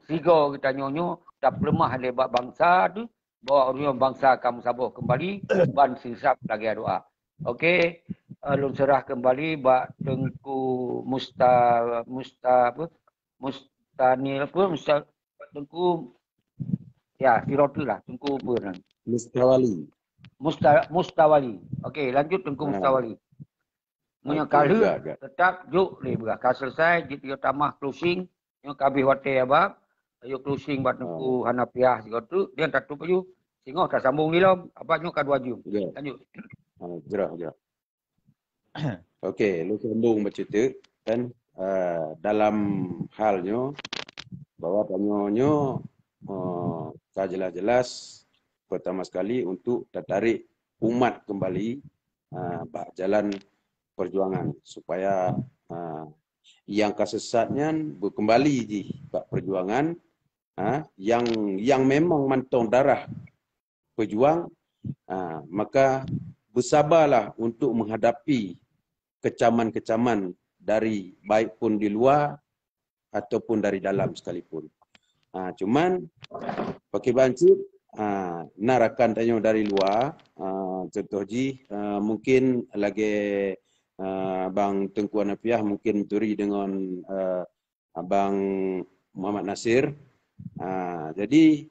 sigoe geutanyoe nyoe tapeuleumah lé bak bansa teu bahwa ureueng bansa ka meusaboh keumbali ban sinsab lagèe doa. Okey, eh, lôn seurah keumbali bak Teungku Musta, Musta apa? Mustanil apa? Musta, Teungku, ya, Siroti lah, Teungku apa nan? Mustawali. Musta, Mustawali. Okey, lanjut Teungku Mustawali. Meunyoe ka lheueh, tetap jok lé beurah. Ka selesai, jeuet tamah closing. Nyoe ka habéh watèe abang. Ayo closing bak Teungku Hanafiah sigoe teuk, dia tatôp aju. Singoh tasambong lom. Abang nyoe ka dua jeuem. Lanjut. Ah, jroh, jroh. Okey, lôn sambong bacut teuk kan, ah, dalam hal nyoe bahwa tanyoe nyoe, ah, ka jelas-jelas pertama sekali untuk tatarék umat keumbali, ah, bak jalan perjuangan supaya, ah, nyang ka sesat nyan beukeumbali jih bak perjuangan, ah, nyang, nyang memang mantong darah peujuang, ah, maka beusabalah untuk menghadapi kecaman-kecaman dari baik pun di luar ataupun dari dalam sekalipun. Ah, cuman pakiban cit, ah, na rakan tanyoe dari luar, ah, contoh jih, ah, mungkin lagèe, ah, Bang Teungku Hanafiah mungkin turi deungon, ah, Abang Muhammad Nasir. Ah, jadi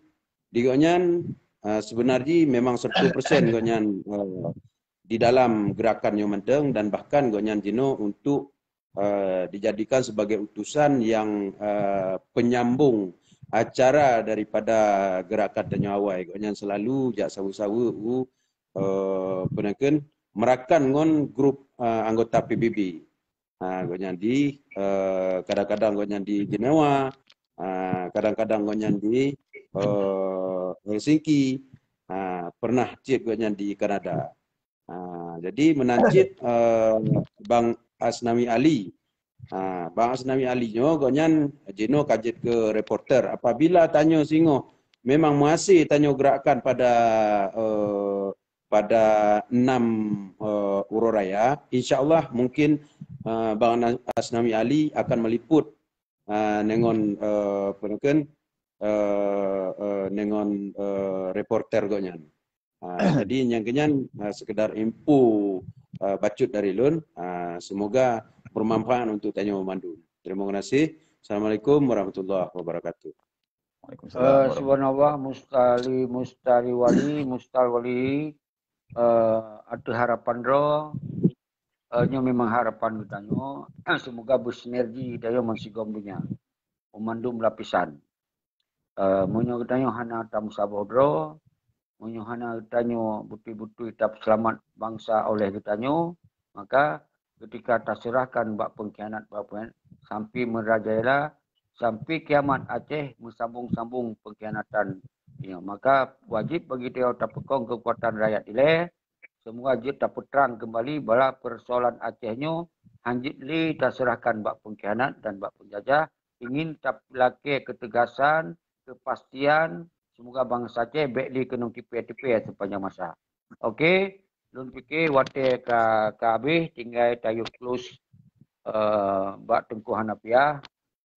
di gobnyan, ah, sebenar jih memang seratus persen gobnyan, ah, di dalam gerakan nyoe mantong dan bahkan gobnyan jinoe untuk, ah, dijadikan sebagai utusan nyang, ah, penyambung acara daripada gerakan tanyoe awai. Gobnyan selalu jak saweue-saweue u, ah, peue nan kheun, merakan ngon grup, ah, anggota P B B. Ha, gobnyan di, eh, kadang-kadang gobnyan di Jenewa, ha, kadang-kadang gobnyan di, eh, Helsinki, ha, pernah cit gobnyan di Kanada. Ha, jadi meunan cit, eh, Bang Asnawi Ali. Ha, Bang Asnawi Ali nyoe gobnyan jinoe ka jeuet keu reporter. Apabila tanyoe singoh memang meuhasé tanyoe gerakan pada, eh, pada enam, eh, uroe raya, insya Allah mungkin, eh, Bang Asnawi Ali akan meliput, eh, deungon, eh, peue nan kheun, eh, eh, deungon, eh, reporter gobnyan. Ah, jadi nyang keu nyan, ah, sekedar info, ah, bacut dari lôn. Ah, semoga bermanfaat untuk tanyoe mandum. Terima kasih. Assalamualaikum warahmatullahi wabarakatuh. Waalaikumsalam. Eh, warahmatullahi. Subhanallah, Mustali, Mustari Wali, Mustal Wali, eh, ateueh harapan droe, eh, nyoe memang harapan geutanyoe, semoga bersinergi geutanyoe meusigom donya. Meumandum lapisan. Eh, meunyoe geutanyoe hana tameusaboh droe, meunyoe hana geutanyoe beutôi-beutôi tapeuseulamat bansa oleh geutanyoe, maka ketika taseurahkan bak pengkhianat, bak pengkhianat, sampai merajalela, sampai kiamat Aceh meusambong-sambong pengkhianatan nyoe. Maka wajéb bagi tanyoe tapeukong keukuatan rakyat ilée, semoga jeuet tapeutrang keumbali bala peusoalan Aceh nyoe, hanjeuet lé taseurahkan bak pengkhianat dan bak penjajah, ingin tapeulakée keutegasan, keupastian, semoga bansa Aceh bék lé keunong tipée-tipée sepanjang masa. Oke, lôn pike watèe ka, ka habéh, tinggai tayue close, eh, bak Teungku Hanafiah.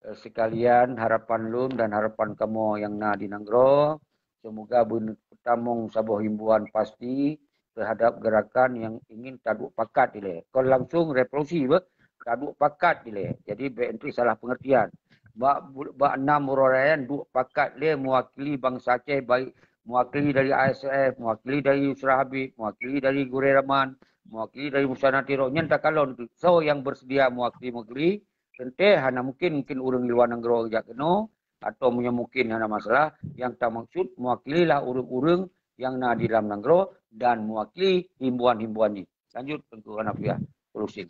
Eh, sekalian harapan lôn dan harapan kamoe nyang na di nanggroe, semoga beutamong saboh himbauan pasti terhadap gerakan nyang ingin taduek pakat ilèe. Kon langsung revolusi beh, taduek pakat ilèe. Jadi bèk enteuk salah pengertian. Bak, bak nam uroe raya nyan duek pakat lé mewakili bansa Aceh, baik mewakili dari I S F, mewakili dari Yusra Habib, mewakili dari Gurèe Rahman, mewakili dari Musa Natiro. Nyan takalon soe nyang bersedia mewakili-mewakili. Teuntèe hana mungkin, mungkin ureueng luwa nanggroe jak keunoe, atau meunyoe mungkin hana masalah, nyang tamaksud mewakililah ureueng-ureueng nyang na di dalam nanggroe dan mewakili himbauan-himbauan jih. Lanjut Teungku Hanafiah, terusin.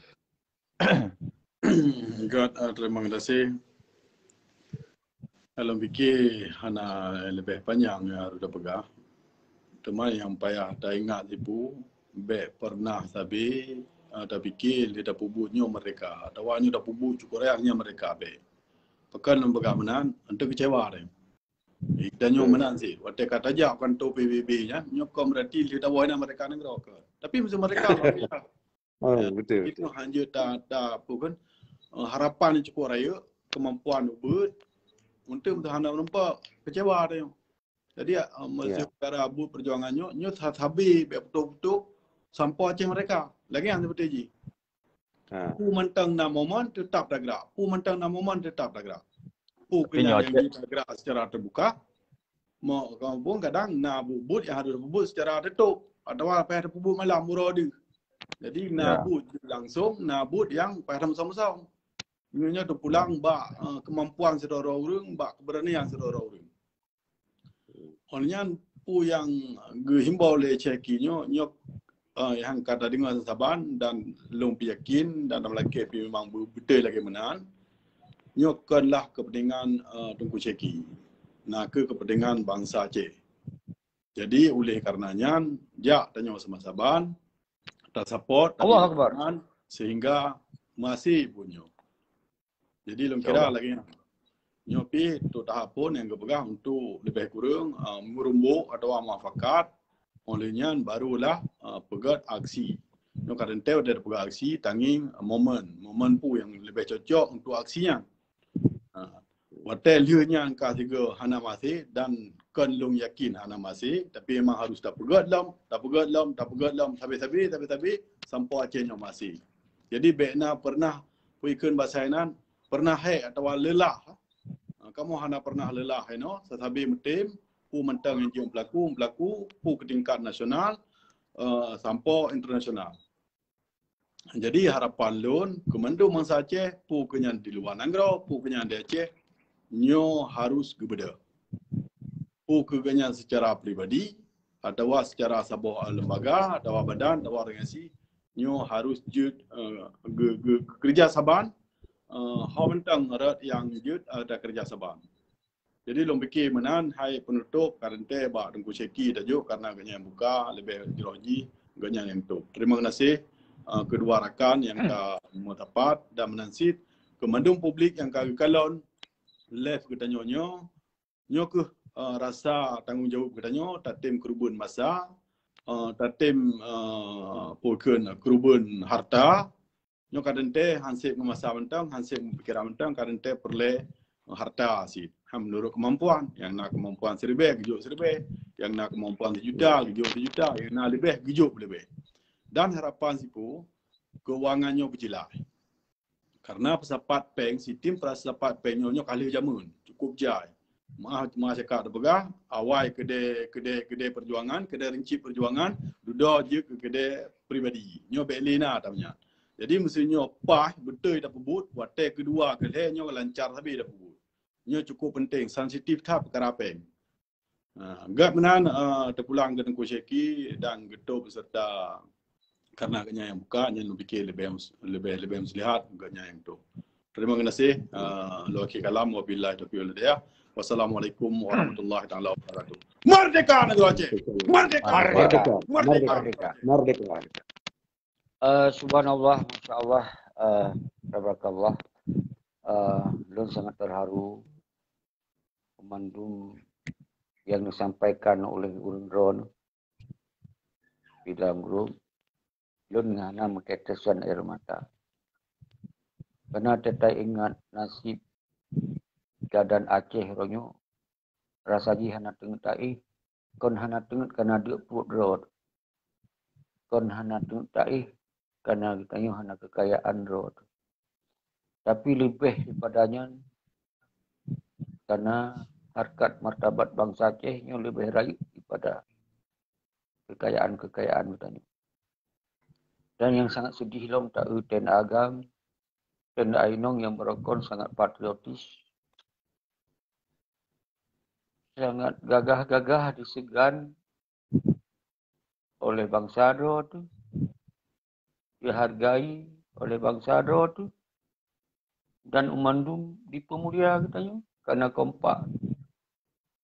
Good, ah, terima kasih. Lôn pike hana leubeh panyang nyang harôh tapeugah. Teuma nyang payah taingat sipu, bèk pernah sabe, ah, tapike lé tapeubuet nyoe merdeka, atawa nyoe tapeubuet cukôp raya nyan merdeka, bèk. Pakon lôn peugah meunan, enteuk keucewa deh. Eh, tanyoe meunan cit, watèe ka tajak kantô P B B nyan, nyoe kon berarti lé tawoe na merdeka nanggroe kon. Tapi meusé merdeka luar biasa. Oh, ya, betul, betul. Itu hanya ta, ta, apa kan, eh, harapan cukôp rayeuk, kemampuan ubit, untuk hana nampak kecewa tanyoe. Jadi, eh, meusé, ya, perkara buet perjuangan nyoe, nyoe sabe bèk putôh-putôh sampoe Aceh merdeka. Lagèe nyang seperti jih. Ha. Peue mantong na momen tetap tagrak. Peue mantong na momen tetap tagrak. Peue keu nyan nyang jeuet tagrak secara terbuka. Mo, kamoe pun kadang na buet-buet nyang harôh peubuet secara tertutup atawa payah tapeubuet malam uroe deuh. Jadi na buet langsung, na buet nyang payah tamusang-musang. Nyoe, nyoe teupulang bak, eh, kemampuan sidroe-droe ureueng, bak keberanian sidroe-droe ureueng. Óh lheueh nyan, peue nyang geuhimbau lé Syekh Ki nyoe, nyoe, eh, nyang ka tadeungoe saban dan lôn pih yakin dan lam lakèe pih memang beu-, beutôi lagèe meunan. Nyoe kon lah kepentingan, eh, Teungku Syekh Ki. Na kheueh kepentingan bansa Aceh. Jadi, oleh karena nyan, jak tanyoe sama saban, tasapot, Allahu Akbar, sehingga masih pun nyoe. Jadi, lôn kira lagèe nyan. Nyoe pih untuk tahap phôn nyang geupeugah untuk leubeh kureueng, ah, meurumbok atawa mufakat, óh lheueh nyan barulah, ah, peugöt aksi. Nyoe ka teuntèe watèe tapeugöt aksi, tangieng, ah, momen. Momen peue nyang leubeh cocok untuk aksi nyan. Ah, watèe lheueh nyan ka sigoe hana maséh dan kon lôn yakin hana maséh, tapi memang harus tapeugöt lom, tapeugöt lom, tapeugöt lom, sabe-sabe, sabe-sabe, sampoe Aceh nyoe maséh. Jadi, bèk na pernah, peue ikheun basa inan, pernah hék atawa leulah. Ha, kamoe hana pernah leulah inoe, sasabe meutem, peue mantong nyang jeuet peulaku, peulaku, peue keu tingkat nasional, eh, sampoe internasional. Jadi, harapan lôn, keu mandum bansa Aceh, peue keu nyan di luwa nanggroe, peue keu nyan di Aceh, nyoe harus geubeudôh. Peue keu geuhnyan secara pribadi, atawa secara saboh lembaga, atawa badan, atawa organisasi, nyoe harus jeuet, eh, ge-, ge-, geukeureuja saban, eh, ho mantong rot nyang jeuet, eh, takeureuja saban. Jadi, lôn pike meunan, hai penutup, ka teuntèe bak Teungku Syekh Ki tajok, karena geuhnyan buka, leubeh jroh jih, geuhnyan nyang top. Terima kasih, eh, keudua rakan nyang ka meusapat, dan meunan cit, keu mandum publik nyang ka geukalon live geutanyoe nyoe, Nyoe kheueh, eh, rasa tanggong jaweueb geutanyoe, tatem keureubeuen masa, eh, tatem, eh, peue kheun, keureubeuen harta. Nyoe ka teuntèe, han sép ngon masa mantong, han sép ngon pikiran mantong, ka teuntèe peureulèe, eh, harta cit. Ha, meunurot keumampuan. Nyang na keumampuan siribèe, geujok siribèe. Nyang na keumampuan sijuta, geujok sijuta. Nyang na leubeh, geujok leubeh. Dan harapan sipu, keuangan nyoe beujeulaih. Karena peusapat péng, sistem peusapat péng nyoe, nyoe ka lheueh jameun, cukup jai. Meu'ah, meu'ah cakap teupeugah, awai keudè, keudè, keudè peujuangan, keudè rincit peujuangan, dudoe jeuet keu keudè pribadi. Nyoe bèk lé na that nyan. Jadi, meusti nyoe paih beutôi tapeubuet, watèe keudua, keulhèe nyoe lancar sabe tapeubuet. Nyoe cukup peunteng, sensitif that peukara péng. Ha, gèt meunan, eh, teupulang keu Teungku Syekh Ki dan geutôp beserta karena geuhnyan nyang buka, nyan lôn pike leubeh, leubeh, leubeh muslihat geuhnyan nyang top. Terima kasih, eh, lôn akhé kalam, wabillahi taufiq wal hidayah. Wassalamualaikum warahmatullahi taala wabarakatuh. Merdeka Negeri Aceh! Merdeka! Merdeka! Merdeka! Merdeka! Merdeka! Eh, subhanallah, masya Allah, eh, tabarakallah. Eh, lôn sangat terharu. Peumandum nyang disampaikan oleh ureueng droeneuh. di dalam grup, lôn hana meutetesan air mata. Karena teutai ingat nasib keadaan Aceh uroe nyoe, rasa jih hana teungeut taéh, kon hana teungeut karena deuk pruet droe, kon hana teungeut taéh karena geutanyoe hana keukayaan droe. Tapi leubeh daripada nyan, karena harkat martabat bansa Aceh nyoe leubeh rayeuk daripada keukayaan-keukayaan geutanyoe. Dan nyang sangat sedih lom taeu TNA Agam, TNA Inong nyang barokon sangat patriotis, sangat gagah-gagah diseugan oleh bansa droe teuh, dihargai oleh bansa droe teuh, dan umandum dipeumulia geutanyoe karena kompak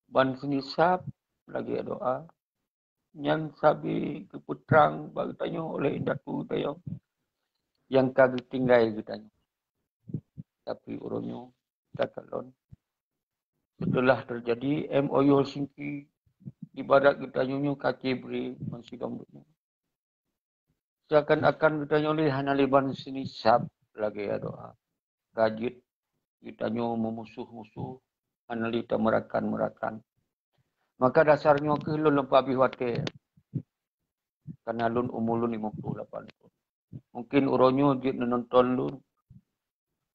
ban seunisab lagée doa nyang sabe geupeutrang bak geutanyoe oleh indatu geutanyoe nyang ka geutinggai geutanyoe. Tapi uroe nyoe takalon, seuteulah teujadi MoU Helsinki, ibarat geutanyoe nyoe ka cibre ngon sidom donya. Seakan-akan geutanyoe lé hana lé ban seunisab lagée doa. Ka jeuet geutanyoe meumusoh-musoh, hana lé tameurakan-meurakan. Maka dasar nyoe kheueh lôn lôn peuhabéh watée, karena lôn umu lôn limong ploh lapan thon. Mungkin uroe nyoe jeuet neunonton lôn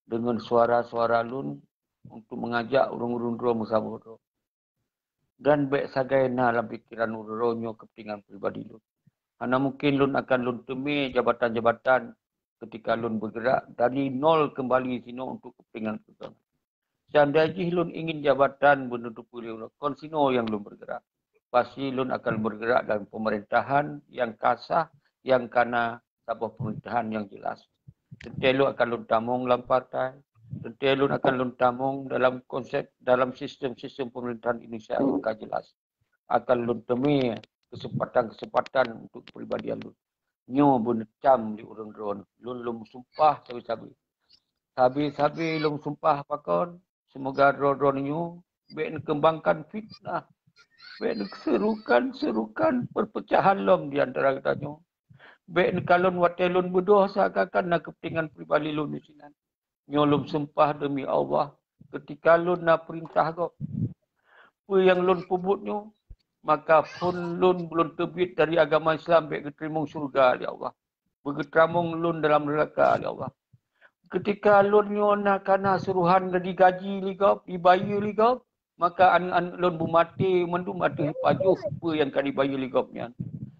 deungon suara-suara lôn untuk mengajak ureuëng-ureuëng droe meusaboh droe. Dan bék sagai na lam pikeran uroe nyoe keupeuntengan pribadi lôn. Hana mungken lôn akan lôn teumé jabatan-jabatan keutika lôn beugerak dari nol keumbali sinoe untuk keupeuntengan pribadi. Seandai jih lôn ingin jabatan beuneuteupeue lé uroe, kon sinoe nyang lôn beugerak. Pasti lôn akan beugerak dalam pemerintahan nyang ka sah, nyang kana saboh pemerintahan nyang jelas. Teuntée lôn akan lôn tamong lam partai, teuntée lôn akan lôn tamong dalam konsep, dalam sistem-sistem pemerintahan Indonesia nyang ka jelas. Akan lôn teumé kesempatan-kesempatan untuk kepribadian lôn. Nyoe beuneucam di ureuëng droe, lôn lôn meusumpah sabe-sabe. Sabe-sabe lôn sumpah pakon, semoga droe-droe nyoe bék neukeumbangkan fitnah, bék neuserukan-serukan perpecahan lom di antara geutanyoe. Bék neukalon watée lôn beudôh seakan-akan na keupeuntengan pribadi lôn disinan. Nyoe lôn sumpah deumi Allah, keutika lôn na peurintah gob, peue nyang lôn peubuet nyoe, maka phon lôn lôn teubiet dari agama Islam bék geuteurimong syeuruga lé Allah, beugeuteurimong lôn dalam neuraka lé Allah. Keutika lôn nyoe na kana suruhan digaji lé gob, dibayeue lé gob, maka aneuëk-aneuëk lôn beumaté mandum ateueh pajoh peue nyang ka dibayeue lé gob nyan.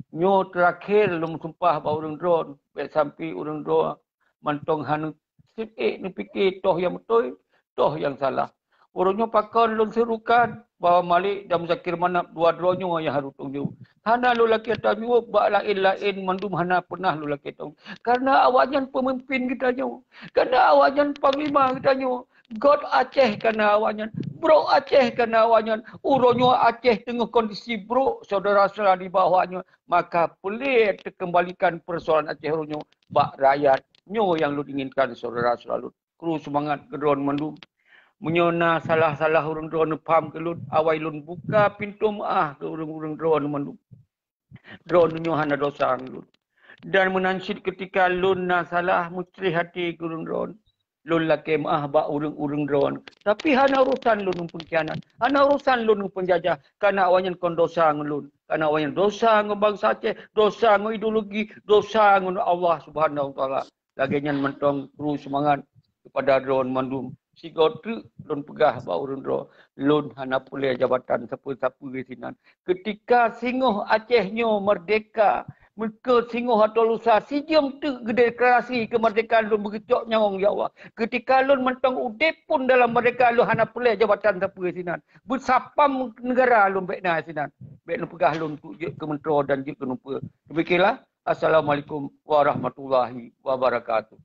Nyoe teurakhé lôn sumpah bak ureuëng droe, bék sampoe ureuëng droe mantong hana seuék neupike toh nyang beutôi, toh nyang salah. Uroe nyoe pakon lôn seurukan bahwa Malik dan Muzakir Manaf dua droe nyoe nyang harôh tanggung jaweueb. Hana lôn lakée tanggung jaweueb bak laén-laén mandum hana peunah lôn lakée tanggung jaweueb. Karena awaknyan peumimpin geutanyoe. Karena awaknyan panglima geutanyoe. Göt Aceh kana awaknyan. Brok Aceh kana awaknyan. Uroe nyoe Aceh teungoh kondisi brok, syedara-syedara di bawah nyoe. Maka peureulée teukeumbalikan peusoalan Aceh uroe nyoe bak rakyat. Nyoe nyang lôn inginkan syedara-syedara lôn. Kru seumangat keu droe mandum. Meunyoe na salah-salah ureuëng droe neupham keu lôn, awai lôn buka pintoe meuáh keu ureuëng-ureuëng droe mandum. Droe nyoe hana dosa ngon lôn. Dan meunan cit keutika lôn na salah meucreh até keu ureuëng droe, lôn lakée meuáh bak ureuëng-ureuëng droe. Tapi hana urosan lôn ngon peungkhianat, hana urosan lôn ngon peunjajah, karena awaknyan kon dosa ngon lôn. Karena awaknyan dosa ngon bansa Aceh, dosa ngon ideologi, dosa ngon Allah Subhanahu Wa Taala. Lagée nyan mantong kru seumangat keupada droe mandum. Sigoe treuk lôn peugah bak ureuëng droe, lôn hana peureulée jabatan sapeue-sapeue sinan. Keutika singoh Aceh nyoe meurdehka, meukeue singoh atau lusa sijeuem teuk geudeklarasi keumeurdekaan lôn beugeucok nyawöng, ya Allah. Keutika lôn mantong udeb pun dalam meurdehka lôn hana peureulée jabatan sapeue sinan. Beusapam neugara lôn bék na sinan. Bék neupeugah lôn untuk jeuet keu meuntroe dan jeuet keu nupeue. Demikianlah. Assalamualaikum warahmatullahi wabarakatuh.